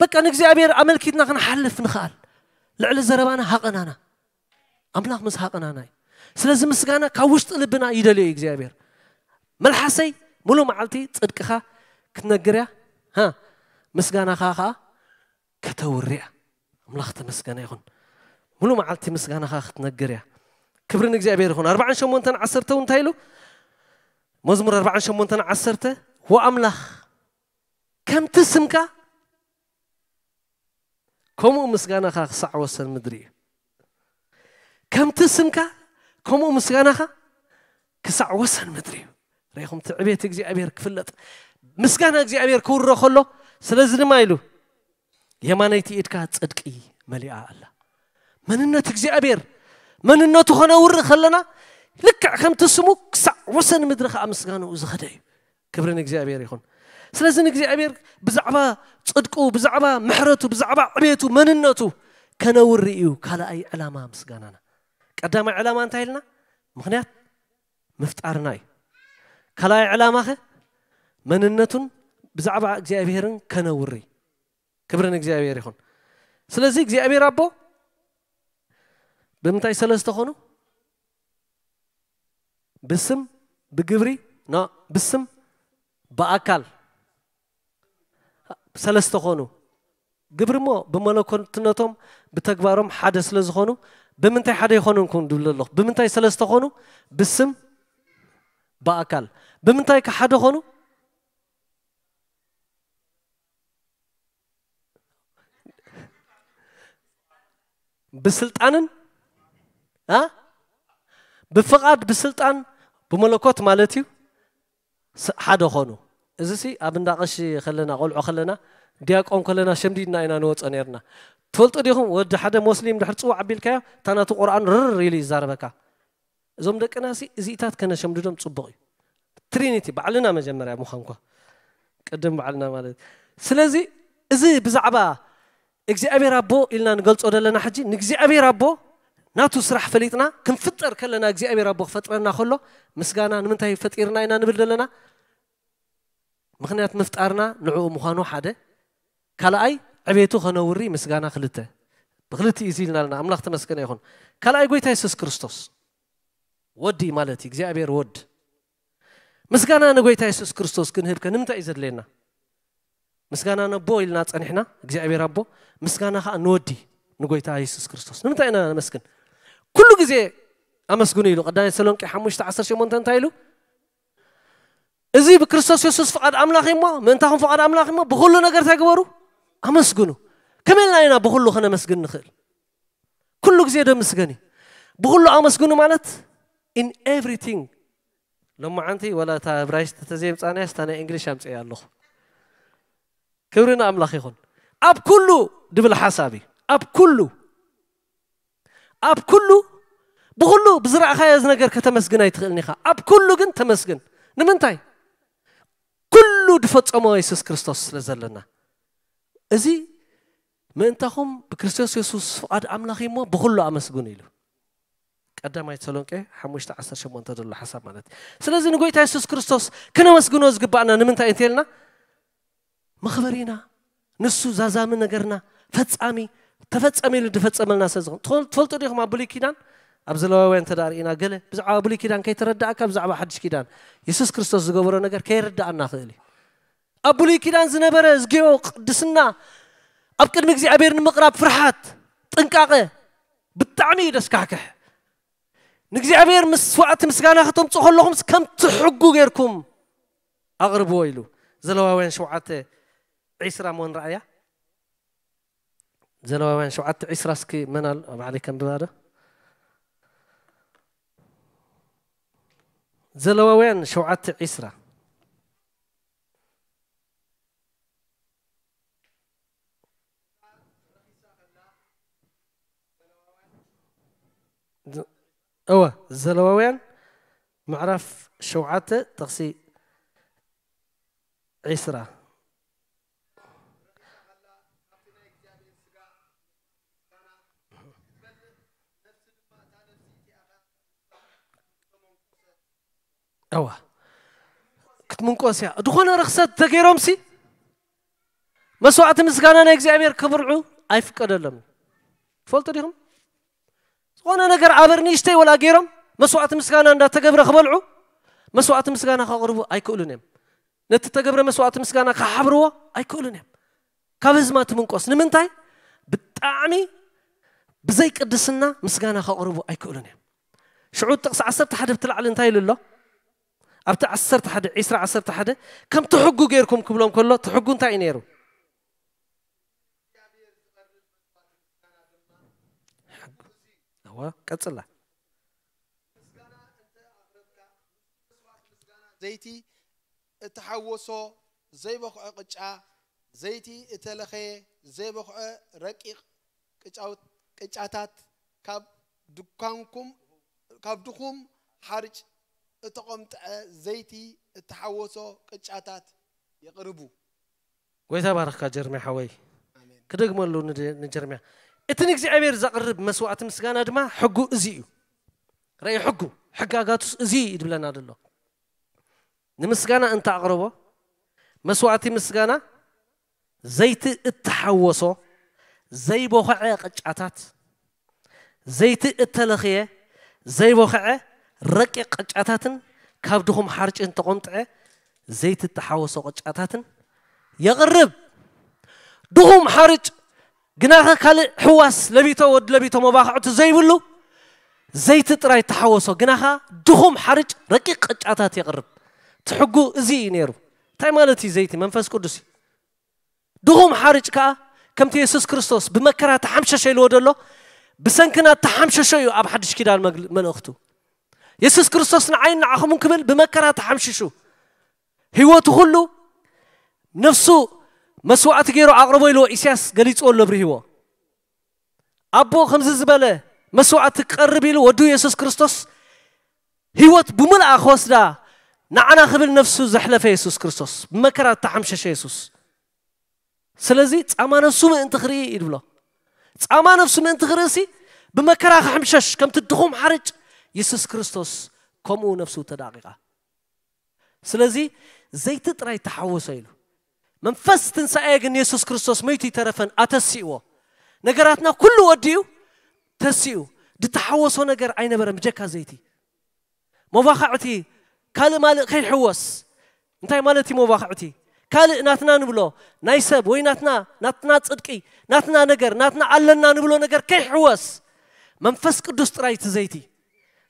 በቃ ንእግዚኣብሔር ኣመልኪትና ክንሓልፍ ንኽኣል ልዕሊ ዘረባና ሃቐናና ኣምላኽ ምስ ሃቐናና እዩ። ስለዚ ምስጋና ካብ ውሽጢ ልብና ይደልዮ እዩ እግዚኣብሔር። መልሓሰይ ሙሉ መዓልቲ ጽድቅኻ ክትነግር እያ፣ ሃ፣ ምስጋናኻ ኸዓ ከተውሪ እያ። ኣምላኽ ተመስገነ ይኹን። ሙሉ መዓልቲ ምስጋናኻ ክትነግር እያ። ክብሪ ንእግዚኣብሔር ይኹን። ኣርባዓን ሸሞንተን ዓሰርተ እውን እንታይ ኢሉ? መዝሙር ኣርባዓን ሸሞንተን ዓሰርተ፣ ወኣምላኽ ከምቲ ስምካ ከምኡ ምስጋናኻ ክሳዕ ወሰን ምድሪ እዩ። ከምቲ ስምካ ከምኡ ምስጋናኻ ክሳዕ ወሰን ምድሪ እዩ። ርኢኹም፣ ትዕቤት እግዚኣብሔር ክፍለጥ፣ ምስጋና እግዚኣብሔር ክውረ ከሎ፣ ስለዚ ድማ ኢሉ የማነይቲ ኢድካ ጽድቂ መሊኣ ኣላ። መንነት እግዚኣብሔር፣ መንነቱ ከነውሪ ከለና፣ ልክዕ ከምቲ ስሙ ክሳዕ ወሰን ምድሪ ከኣ ምስጋንኡ ዝኸደ እዩ። ክብሪ ንእግዚኣብሔር ይኹን። ስለዚ ንእግዚኣብሔር ብዛዕባ ጽድቁ፣ ብዛዕባ ምሕረቱ፣ ብዛዕባ ዕቤቱ፣ መንነቱ ከነውሪ እዩ ካልኣይ ዕላማ ምስጋናና። ቀዳማይ ዕላማ እንታይ ኢልና? ምኽንያት ምፍጣርና እዩ። ካልኣይ ዕላማኸ መንነቱን ብዛዕባ እግዚኣብሔርን ከነውሪ። ክብሪ ንእግዚኣብሔር ይኹን። ስለዚ እግዚኣብሔር ኣቦ ብምንታይ ሰለስተ ኾኑ? ብስም፣ ብግብሪ፣ ኖ፣ ብስም፣ ብኣካል ሰለስተ ኾኑ። ግብሪ እሞ ብመለኮትነቶም ብተግባሮም ሓደ ስለ ዝኾኑ ብምንታይ ሓደ ይኾኑን ክም ድብል ኣለኹ። ብምንታይ ሰለስተ ኾኑ? ብስም፣ ብኣካል። ብምንታይ ከ ሓደ ኾኑ? ብስልጣንን፣ አ? ብፍቓድ፣ ብስልጣን፣ ብመለኮት ማለት እዩ። ስ-፣ ሓደ ኾኑ። እዚ ሲ ኣብ እንዳ ቀሺ ከለና፣ ቆልዑ ከለና፣ ዲያቆን ከለና ሸምዲድና ኢና ንወጾ ነርና። ትፈልጡ ዲኹም? ወዲ ሓደ ሞስሊም ድሕር ጽዋዕ ኣቢልካዮ፣ እታ ናቱ ቁርኣን ርር ኢሉ ይዛረበካ። እዞም ደቅና ሲ እዚኢታት ከነሸምድዶም ጽቡቕ እዩ። ትሪኒቲ ባዕልና መጀመርያ ምዃንኳ። ቅድም ባዕልና ማለት። ስለዚ እዚ ብዛዕባ እግዚኣብሔር ኣቦ ኢልና ንገልጾ ዘለና ሕጂ፣ ንእግዚኣብሔር ኣቦ ናቱ ስራሕ ፈሊጥና ክንፍጠር ከለና፣ እግዚኣብሔር ኣቦ ክፈጥረና ከሎ፣ ምስጋና ንምንታይ ፈጢርና ኢና ንብል ዘለና? ምኽንያት ምፍጣርና ንዕኡ ምዃኑ ሓደ፣ ካልኣይ ዕቤቱ ከነውሪ ምስጋና ክልተ። ብክልቲኡ እዚ ኢልና ኣለና። ኣምላኽ ተመስገነ ይኹን። ካልኣይ ጎይታ የሱስ ክርስቶስ ወዲ ማለት እዩ፣ እግዚኣብሔር ወድ። ምስጋና ንጎይታ የሱስ ክርስቶስ ክንህብ ከ ንምንታይ እዩ ዘድልየና? ምስጋና ነቦ ኢልና ጸኒሕና፣ እግዚኣብሔር ኣቦ፣ ምስጋና ከኣ ንወዲ ንጎይታ የሱስ ክርስቶስ። ንምንታይ ኢና ነመስግን? ኩሉ ግዜ ኣመስግኑ ኢሉ። ቀዳማይ ተሰሎንቄ ሓሙሽተ ዓሰርተ ሸሞንተ እንታይ ኢሉ? እዚ ብክርስቶስ የሱስ ፍቓድ ኣምላኽ እሞ፣ ምእንታኹም ፍቓድ ኣምላኽ እሞ፣ ብኹሉ ነገር እንታይ ግበሩ? ኣመስግኑ። ከመይ ኢልና ኢና ብኹሉ ከነመስግን ንኽእል? ኩሉ ግዜ ዶ ምስገን እዩ? ብኹሉ ኣመስግኑ ማለት in everything። ሎማዓንቲ ወላ እታ እብራይስጥ ተዘይምጻናያስ እታ ናይ እንግሊሽ ኣምጽእያ ኣለኹ። ክብሪ ንኣምላኽ ይኹን። ኣብ ኩሉ ድብል ሓሳብ እዩ። ኣብ ኩሉ፣ ኣብ ኩሉ፣ ብኹሉ ብዝረኣኻዮ ነገር ከተመስግን ኣይትኽእልን ኢኻ። ኣብ ኩሉ ግን ተመስግን። ንምንታይ? ኩሉ ድፈጸሞ የሱስ ክርስቶስ ስለ ዘለና። እዚ ምእንታኹም ብክርስቶስ የሱስ ፍቓድ ኣምላኽ እዩ እሞ ብኹሉ ኣመስግኑ ኢሉ። ቀዳማይ ተሰሎንቄ ሓሙሽተ ዓሰርተ ሸሞንተ ዘሎ ሓሳብ ማለት እዩ። ስለዚ ንጎይታ የሱስ ክርስቶስ ክነመስግኖ ዝግባኣና ንምንታይ እንተልና፣ መኽበሪና፣ ንሱ ዛዛሚ ነገርና፣ ፈጻሚ፣ ተፈጸመ ኢሉ ዝፈጸመልና ስለ ዝኾነ። ትፈል-፣ ትፈልጡ ዲኹም ኣብ ብሉይ ኪዳን፣ ኣብ ዘለዋውያን እንተ ደኣ ርኢና፣ ገለ ብዛዕባ ብሉይ ኪዳን ከይተረዳእካ ብዛዕባ ሓድሽ ኪዳን የሱስ ክርስቶስ ዝገበሮ ነገር ከይርዳኣና ክእል እዩ። ኣብ ብሉይ ኪዳን ዝነበረ ዝጊኦ ቅድስና፣ ኣብ ቅድሚ እግዚኣብሔር ንምቕራብ ፍርሓት፣ ጥንቃቐ፣ ብጣዕሚ እዩ ደስካሕክሕ። ንእግዚኣብሔር መስዋዕቲ ምስጋና ከተምጽኡ ከለኹምስ ከምቲ ሕጉ ጌርኩም ኣቕርብዎ ኢሉ። ዘለዋውያን ሸውዓተ ዒስራ እሞ ንረኣያ። ዘለዋውያን ሸውዓተ ዒስራ እስኪ መን ኣሎ? ባዕለይ ከንብባ ዶ? ዘለዋውያን ሸውዓተ ዒስራ። ዘ-፣ እወ፣ ዘለዋውያን ምዕራፍ ሸውዓተ ጥቕሲ ዒስራ። እዋ፣ ክትምንቆስ እያ። ዝኾነ ርኽሰት ተገይሮምሲ መስዋዕቲ ምስጋና ናይ እግዚኣብሔር ከብርዑ ኣይፍቀደሎም። ትፈልጡ ዲኹም? ዝኾነ ነገር ኣበር ንእሽተይ ወላ ገይሮም መስዋዕቲ ምስጋና እንዳተገብረ ክበልዑ መስዋዕቲ ምስጋና ከቕርቡ ኣይክእሉን እዮም። ነቲ ተገብረ መስዋዕቲ ምስጋና ክሓብርዎ ኣይክእሉን እዮም። ካብ ህዝማ ትምንቆስ። ንምንታይ? ብጣዕሚ ብዘይ ቅድስና ምስጋና ከቕርቡ ኣይክእሉን እዮም። ሽዑ ጥቕሲ ዓሰርተ ሓደ ብቲ ላዕሊ እንታይ ኢሉ ኣሎ? ኣብቲ ዓሰርተ ሓደ፣ ዒስራ ዓሰርተ ሓደ፣ ከምቲ ሕጉ ጌርኩም ክብሎም ከሎ፣ እቲ ሕጉ እንታይ እዩ ነይሩ? ሕጉ። እዋ፣ ቀጽላ። ዘይቲ እተሓወሶ ዘይበኽዖ ቅጫ ዘይቲ እተለኸየ ዘይበኽዐ ረቂቕ ቅጫውት- ቅጫታት ካብ ድኳንኩም ካብ ድኹም ሓርጭ እተቖምጥዐ ዘይቲ እተሓወሶ ቅጫታት የቕርቡ። ጎይታ ባረኽካ ጀርሚያ ሓወይ። ኣሜን። ክደግመሉ ንድ- ንጀርሚያ እቲ ንእግዚኣብሔር ዘቕርብ መስዋዕቲ ምስጋና ድማ ሕጉ እዚ እዩ። ረይ ሕጉ ሕጋጋቱስ እዚ እዩ ድብለና ደሎ። ንምስጋና እንተ ኣቕርቦ መስዋዕቲ ምስጋና ዘይቲ እተሓወሶ ዘይቦኸዐ ቅጫታት ዘይቲ እተለኽየ ዘይቦኸዐ ረቂቕ ቅጫታትን ካብ ድኹም ሓርጭን ተቖምጥዐ ዘይቲ እተሓወሶ ቅጫታትን የቕርብ። ድኹም ሓርጭ ግናኸ ካልእ ሕዋስ ለቢቶ ወዲ ለቢቶ መባኽዕቱ ዘይብሉ ዘይቲ ጥራይ ተሓወሶ ግናኻ ድኹም ሓርጭ ረቂቕ ቅጫታት የቕርብ። ትሕጉ እዚ እዩ ነይሩ። እንታይ ማለት እዩ ዘይቲ? መንፈስ ቅዱስ እዩ። ድኹም ሓርጭ ከኣ ከምቲ የሱስ ክርስቶስ ብመከራ ተሓምሸሸ ኢልዎ ደሎ ብሰንክና ተሓምሸሾ እዩ ኣብ ሓድሽ ኪዳን መግል- መልእኽቱ። የሱስ ክርስቶስ ንዓይን ንዓኹምን ክብል ብመከራ ተሓምሽሹ ህይወቱ ኩሉ ነፍሱ መስዋዕቲ ገይሩ ኣቕርቦ ኢልዎ ኢሳያስ ገሊጽዎ ኣሎ ብርሂዎ። ኣቦ ከምዚ ዝበለ መስዋዕቲ ክቐርብ ኢሉ ወዱ የሱስ ክርስቶስ ህይወት ብምልኣ ክወስዳ ንዓና ክብል ነፍሱ ዘሕለፈ የሱስ ክርስቶስ ብመከራ ተሓምሸሸ የሱስ። ስለዚ ጻማ ነፍሱ ምእንቲ ክርኢ እዩ ድብሎ። ጻማ ነፍሱ ምእንቲ ክርእሲ ብመከራ ክሕምሸሽ ከምቲ ድኹም ሓርጭ የሱስ ክርስቶስ ከምኡ ነፍሱ ተዳቂቓ። ስለዚ ዘይቲ ጥራይ ተሓወሶ ኢሉ መንፈስ ትንሳኤ ግን የሱስ ክርስቶስ መይቱ ይተረፈን ኣተሲእዎ። ነገራትና ኩሉ ወዲኡ ተሲኡ ድተሓወሶ ነገር ኣይነበረ ምጀካ ዘይቲ። መባኽዕቲ ካልእ ማልእ ከይሕወስ እንታይ ማለት እዩ መባኽዕቲ? ካልእ ናትና ንብሎ ናይ ሰብ ወይ ናትና ናትና ጽድቂ ናትና ነገር ናትና ኣለና ንብሎ ነገር ከይሕወስ መንፈስ ቅዱስ ጥራይ እቲ ዘይቲ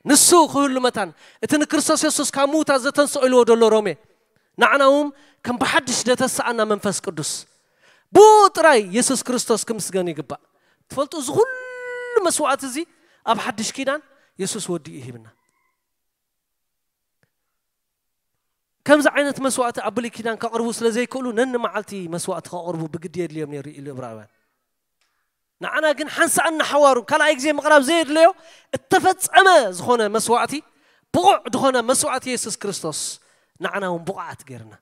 ንሱ ክህሉ መታን እቲ ንክርስቶስ የሱስ ካብ ምዉታት ዘተንስኦ ኢልዎ ደሎ ሮሜ ንዓና እውን ከም ብሓድሽ ደተሰኣና መንፈስ ቅዱስ ብኡ ጥራይ የሱስ ክርስቶስ ክምስገን ይግባእ። ትፈልጡ እዚ ኩሉ መስዋዕቲ እዚ ኣብ ሓድሽ ኪዳን የሱስ ወዲኡ ይሂብና። ከምዚ ዓይነት መስዋዕቲ ኣብ ብሉይ ኪዳን ከቕርቡ ስለ ዘይክእሉ ነኒ መዓልቲ መስዋዕቲ ከቕርቡ ብግዲ የድልዮም ነይሩ ኢሉ እብራውያን። ንዓና ግን ሓንሳእን ንሓዋሩን ካልኣይ ግዜ ምቕራብ ዘየድለዮ እተፈጸመ ዝኾነ መስዋዕቲ ብቑዕ ዝኾነ መስዋዕቲ የሱስ ክርስቶስ ንዓና እውን ብቑዓት ገይርና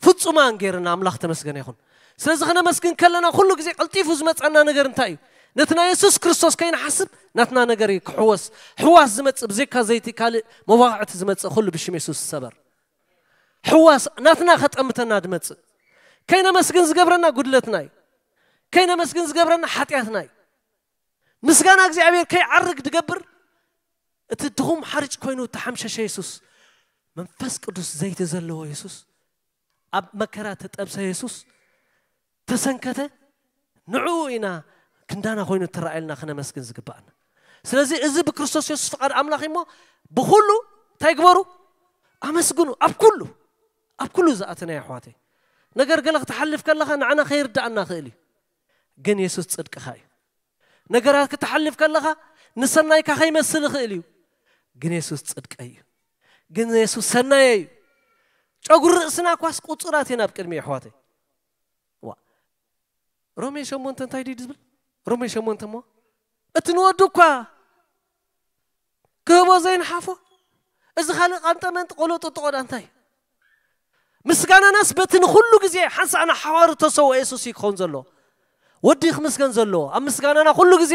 ፍጹማን ገይርና ኣምላኽ ተመስገነ ይኹን። ስለዚ ክነመስግን ከለና ኩሉ ግዜ ቀልጢፉ ዝመጸና ነገር እንታይ እዩ? ነቲ ናይ የሱስ ክርስቶስ ከይንሓስብ ናትና ነገር እዩ ክሕወስ። ሕዋስ ዝመጽእ ብዘይካ ዘይቲ ካልእ መዋቕዕቲ ዝመጽእ ኩሉ ብሽም የሱስ ዝሰበር። ሕዋስ ናትና ከጠምተና ዝመጽእ ከይነመስግን ዝገብረና ጉድለትና እዩ። ከይነመስግን ዝገብረና ሓጢኣትና እዩ። ምስጋና እግዚኣብሔር ከይዓርግ ዝገብር እቲ ድኹም ሓርጭ ኮይኑ እተሓምሸሸ የሱስ መንፈስ ቅዱስ ዘይቲ ዘለዎ የሱስ ኣብ መከራ ተጠብሰ የሱስ ተሰንከተ ንዕኡ ኢና ክንዳና ኮይኑ ተራእየልና ክነመስግን ዝግባኣና። ስለዚ እዚ ብክርስቶስ የሱስ ፍቓድ ኣምላኽ እሞ ብኩሉ እንታይ ግበሩ ኣመስግኑ። ኣብ ኩሉ ኣብ ኩሉ ዝኣተና ኣሕዋተይ ነገር ገለ ክትሓልፍ ከለኻ ንዓና ከይርዳኣና ክእል እዩ። ግን የሱስ ጽድቅኻ እዩ። ነገራት ክትሓልፍ ከለኻ ንሰናይካ ከይመስል ይኽእል እዩ። ግን የሱስ ጽድቀይ እዩ። ግን የሱስ ሰናየ እዩ። ጨጉሪ ርእስና ኳስ ቁጹራት እየን ኣብ ቅድሚ ኣሕዋተይ። ዋ ሮሜ ሸሞንተ እንታይ ድዩ ዝብል? ሮሜ ሸሞንተ እሞ እቲ ንወዱ እኳ ክህቦ ዘይንሓፎ እዚ ካልእ ቃንጠመንጢ ቆሎ ጥጥቆዳ እንታይ ምስጋናናስ በቲ ንኹሉ ግዜ ሓንሳእና ሓዋሩ ተሰውኦ የሱስ እዩ ክኸውን ዘለዎ። ወዲ ክምስገን ዘለዎ ኣብ ምስጋናና ኩሉ ግዜ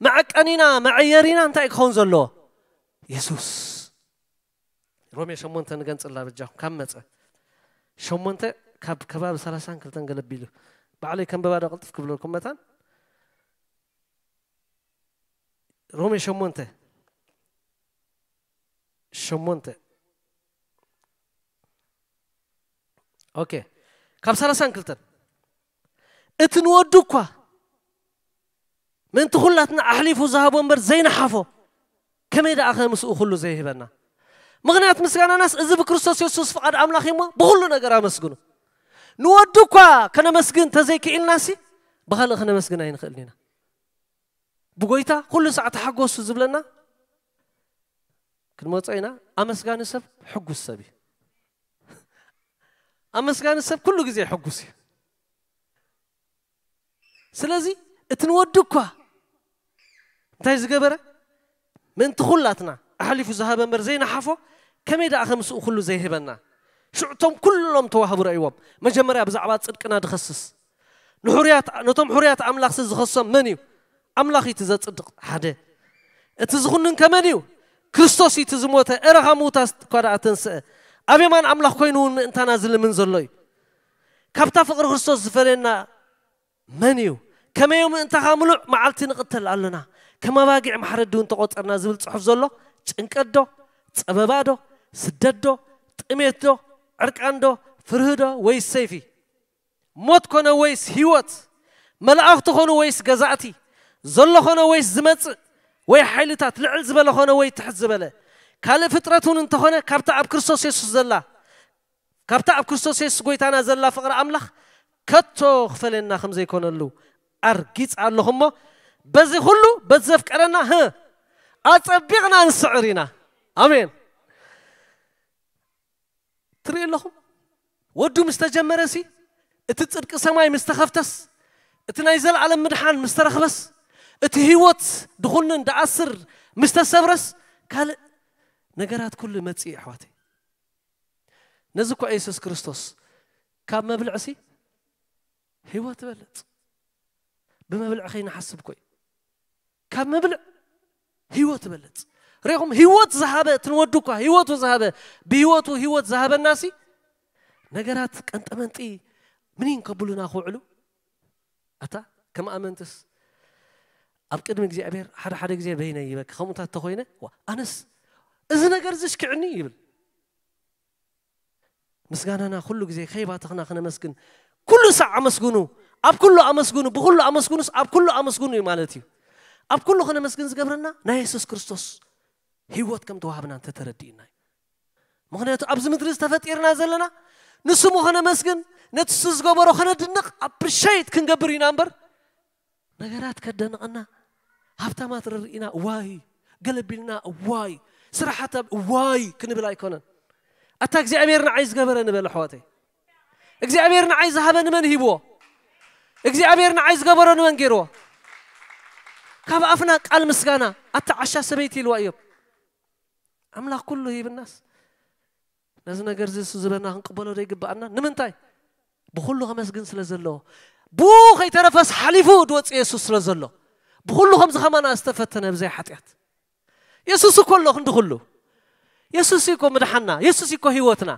መዐቀኒና መዐየሪና እንታይ ክኸውን ዘለዎ? የሱስ። ሮሜ ሸሞንተ ንገንጽላ በጃኹም ካብ መጸ ሸሞንተ ካብ ከባቢ ሰላሳን ክልተን ገለቢሉ ባዕለይ ከንበባ ዶ ቅልጥፍ ክብለልኩም መታን ሮሜ ሸሞንተ ሸሞንተ ኦኬ ካብ ሰላሳን ክልተን እቲ ንወዱ እኳ ምእንቲ ኩላትና ኣሕሊፉ ዝሃቦ እምበር ዘይንሓፎ ከመይ ደኣ ከ ምስኡ ኩሉ ዘይህበና? ምኽንያት ምስጋናናስ እዚ ብክርስቶስ የሱስ ፍቓድ ኣምላኽ እሞ ብኹሉ ነገር ኣመስግኑ። ንወዱ እኳ ከነመስግን ተዘይክኢልናሲ ብኻልእ ክነመስግን ኣይንኽእልን ኢና። ብጎይታ ኩሉ ሳዕ ተሓጎሱ ዝብለና ክንመጾ ኢና። ኣመስጋኒ ሰብ ሕጉስ ሰብ እዩ። ኣመስጋኒ ሰብ ኩሉ ግዜ ሕጉስ እዩ። ስለዚ እቲ ንወዱ እኳ እንታይ ዝገበረ? ምእንቲ ኩላትና ኣሕሊፉ ዝሃበ እምበር ዘይነሓፎ፣ ከመይ ደኣ ከምስኡ ኩሉ ዘይህበና? ሽዑ እቶም ኩሎም ተዋህቡ ረእይዎም። መጀመርያ ብዛዕባ ጽድቅና ድኸስስ። ንሕሩያት፣ ነቶም ሕሩያት ኣምላኽሲ ዝኸሶም መን እዩ? ኣምላኽ እዩ እቲ ዘጽድቕ። ሓደ። እቲ ዝኹንን ከመን እዩ? ክርስቶስ እዩ እቲ ዝሞተ፣ እረ ካብ ምዉታት እኳ ደኣ ተንስአ። ኣብ የማን ኣምላኽ ኮይኑ እውን ምእንታና ዝልምን ዘሎ እዩ። ካብታ ፍቕሪ ክርስቶስ ዝፈለየና መን እዩ? ከመይ ምእንታኻ ምሉእ መዓልቲ ንቕተል ኣሎና? ከም ኣባጊዕ ማሕረዲ እውን ተቖጸርና ዝብል ጽሑፍ ዘሎ ጭንቀት ዶ? ጸበባ ዶ? ስደት ዶ? ጥሜት ዶ? ዕርቃን ዶ? ፍርሂ ዶ? ወይስ ሰይፊ? ሞት ኮነ ወይስ ህይወት? መላእኽቲ ኮኑ ወይስ ገዛእቲ? ዘሎ ኮነ ወይስ ዝመጽእ? ወይ ሓይልታት ልዕል ዝበለ ኮነ ወይ ትሕት ዝበለ? ካልእ ፍጥረት እውን እንተኾነ ካብታ ኣብ ክርስቶስ የሱስ ዘላ፣ ካብታ ኣብ ክርስቶስ የሱስ ጎይታና ዘላ ፍቕሪ ኣምላኽ ከቶ ክፈለየና ከም ዘይኮነሉ ኣርጊጽ ኣለኹ እሞ፣ በዚ ኩሉ በቲ ዘፍቀረና፣ ህ፣ ኣጸቢቕና ንስዕር ኢና። ኣሜን። ትርኢ ኣለኹም? ወዱ ምስ ተጀመረሲ፣ እቲ ጽድቂ ሰማይ ምስ ተኸፍተስ፣ እቲ ናይ ዘለኣለም ምድሓን ምስ ተረኽበስ፣ እቲ ህይወት ድኹንን ደኣስር ምስ ተሰብረስ፣ ካልእ ነገራት ኩሉ መጽእ፣ ኣሕዋተይ። ነዚ እኮ የሱስ ክርስቶስ ካብ መብልዕሲ ህይወት ትበልጽ። ብመብልዕ ከይንሓስብ እኮ እዩ። ካብ መብልዕ ህይወት ትበልጽ። ርኢኹም? ህይወት ዝሃበ፣ እቲ ንወዱ እኳ ህይወቱ ዝሃበ፣ ብህይወቱ ህይወት ዝሃበናሲ፣ ነገራት ቀንጠመንጢ ምኒን ከብሉና ክውዕሉ፣ ኣታ ከም ኣመንትስ ኣብ ቅድሚ እግዚኣብሔር ሓደ ሓደ ግዜ በይነይ ይበኪ። ከምኡታት ተኾይነ፣ ዋ፣ ኣነስ እዚ ነገር እዚ ሽክዕኒ ይብል። ምስጋናና ኩሉ ግዜ ከይባተኽና ክነመስግን። ኩሉ ሳዕ ኣመስግኑ፣ ኣብ ኩሉ ኣመስግኑ፣ ብኹሉ ኣመስግኑስ ኣብ ኩሉ ኣመስግኑ እዩ ማለት እዩ። ኣብ ኩሉ ክነመስግን ዝገብረና ናይ የሱስ ክርስቶስ ህይወት ከም ተዋህብና እንተተረዲእና እዩ። ምኽንያቱ ኣብዚ ምድሪ ዝተፈጢርና ዘለና ንስሙ ከነመስግን፣ ነቲ እሱ ዝገበሮ ከነድንቕ፣ ኣፕሪሼት ክንገብር ኢና እምበር፣ ነገራት ከደንቐና፣ ሃብታማት ርርኢና፣ ዋይ፣ ገለቢልና፣ ዋይ፣ ስራሓት ኣብ-፣ ዋይ ክንብል ኣይኮነን። ኣታ እግዚኣብሔር ንዓይ ዝገበረ ንበል፣ ኣሕዋተይ። እግዚኣብሔር ንዓይ ዝሃበ ንመን ሂብዎ? እግዚኣብሔር ንዓይ ዝገበሮ ንመን ገይርዎ? ካብ ኣፍና ቃል ምስጋና፣ ኣታ ዓሻ ሰበይቲ ኢልዋ እዮም። ኣምላኽ ኩሉ ሂብናስ፣ ነዚ ነገር እዚ እሱ ዝበና ክንቅበሎ ዶ ይግብኣና? ንምንታይ? ብኹሉ ከመስግን ስለ ዘለዎ። ብኡ ከይተረፈስ ሓሊፉ ዝወፅእ የሱስ ስለ ዘሎ። ብኹሉ ከምዚ ከማና ዝተፈተነ ብዘይ ሓጢኣት። የሱስ እኮ ኣሎ ክንዲ ኩሉ። የሱስ እኮ ምድሓና። የሱስ እኮ ህይወትና።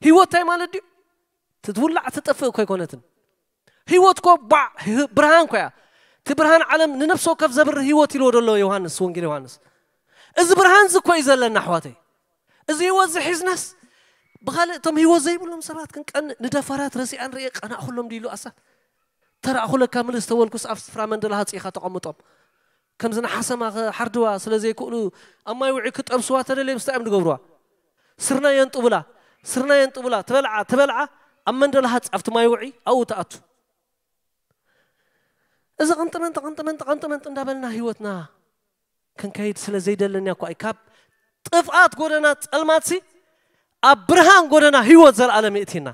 ህይወት እንታይ ማለት ድዩ? ትትውላዕ ትጠፍእ እኮ ኣይኮነትን። ህይወት እኮ ባዕ፣ ህ-፣ ብርሃን እኮ እያ። እቲ ብርሃን ዓለም ንነፍሲ ወከፍ ዘብርህ ህይወት ኢልዎ ዘሎ ዮሃንስ፣ ወንጌል ዮሃንስ። እዚ ብርሃን እዚ እኮ እዩ ዘለና፣ ኣሕዋተይ። እዚ ህይወት እዚ ሒዝናስ፣ ብኻልእ እቶም ህይወት ዘይብሎም ሰባት ክንቀንእ፣ ንደፋራት ረሲኣ ንርእየ ቀናእኹሎም ድዩ ኢሉ ኣሳብ። ተራእኹ ለካ ምልስ ተበልኩስ ኣብ ስፍራ መንደል ሃጽ ኢኻ ተቐምጦም። ከምዚ ንሓሰማ ክሓርድዋ ስለ ዘይክእሉ፣ ኣብ ማይ ውዒ ክጠብስዋ ተደልዮም እንታይ እዮም ዝገብርዋ? ስርናይ የንጥቡላ፣ ስርናይ የንጥቡላ፣ ትበልዓ፣ ትበልዓ፣ ኣብ መንደል ሃጽ ኣብቲ ማይ ውዒ ኣብኡ ትኣቱ። እዚ ቅንጥመንጢ፣ ቅንጥመንጢ፣ ቅንጥመንጢ እንዳበልና ህይወትና ክንከይድ ስለ ዘይደለና እኳ እዩ። ካብ ጥፍኣት ጎደና ጸልማትሲ ኣብ ብርሃን ጎደና ህይወት ዘለኣለም የእቲና።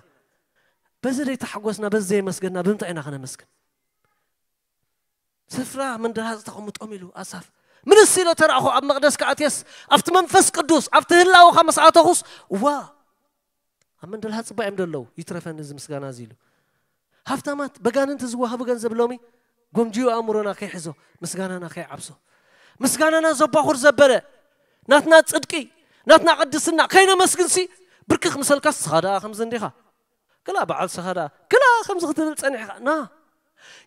በዚ ዘይተሓጎስና፣ በዚ ዘየመስገንና ብምንታይ ኢና ክነመስግን? ስፍራ መንደል ሃጽ ተቐምጦም ኢሉ ኣሳፍ። ምንስ ኢለ ተራእኹ ኣብ መቕደስ ክኣትየስ፣ ኣብቲ መንፈስ ቅዱስ፣ ኣብቲ ህላወኻ ምስ ኣተኹስ፣ ዋ፣ ኣብ መንደል ሃጽ እባ እዮም ዘለዉ፣ ይትረፈኒ እዚ ምስጋና እዚ ኢሉ። ሃብታማት በጋንንቲ ዝወሃቡ ገንዘብ ሎሚ ጎምጅዮ ኣእምሮና ከይሕዞ፣ ምስጋናና ከይዓብሶ። ምስጋናና ዘባኹር ዘበለ፣ ናትና ጽድቂ፣ ናትና ቅድስና ከይነመስግንሲ፣ ብርክኽ ምሰልካስ፣ ንስኻ ደኣ ከምዚ እንዲኻ። ክላ በዓል ስኻ ደኣ፣ ክላ ከምዚ ክትብል ጸኒሕኻ። ና፣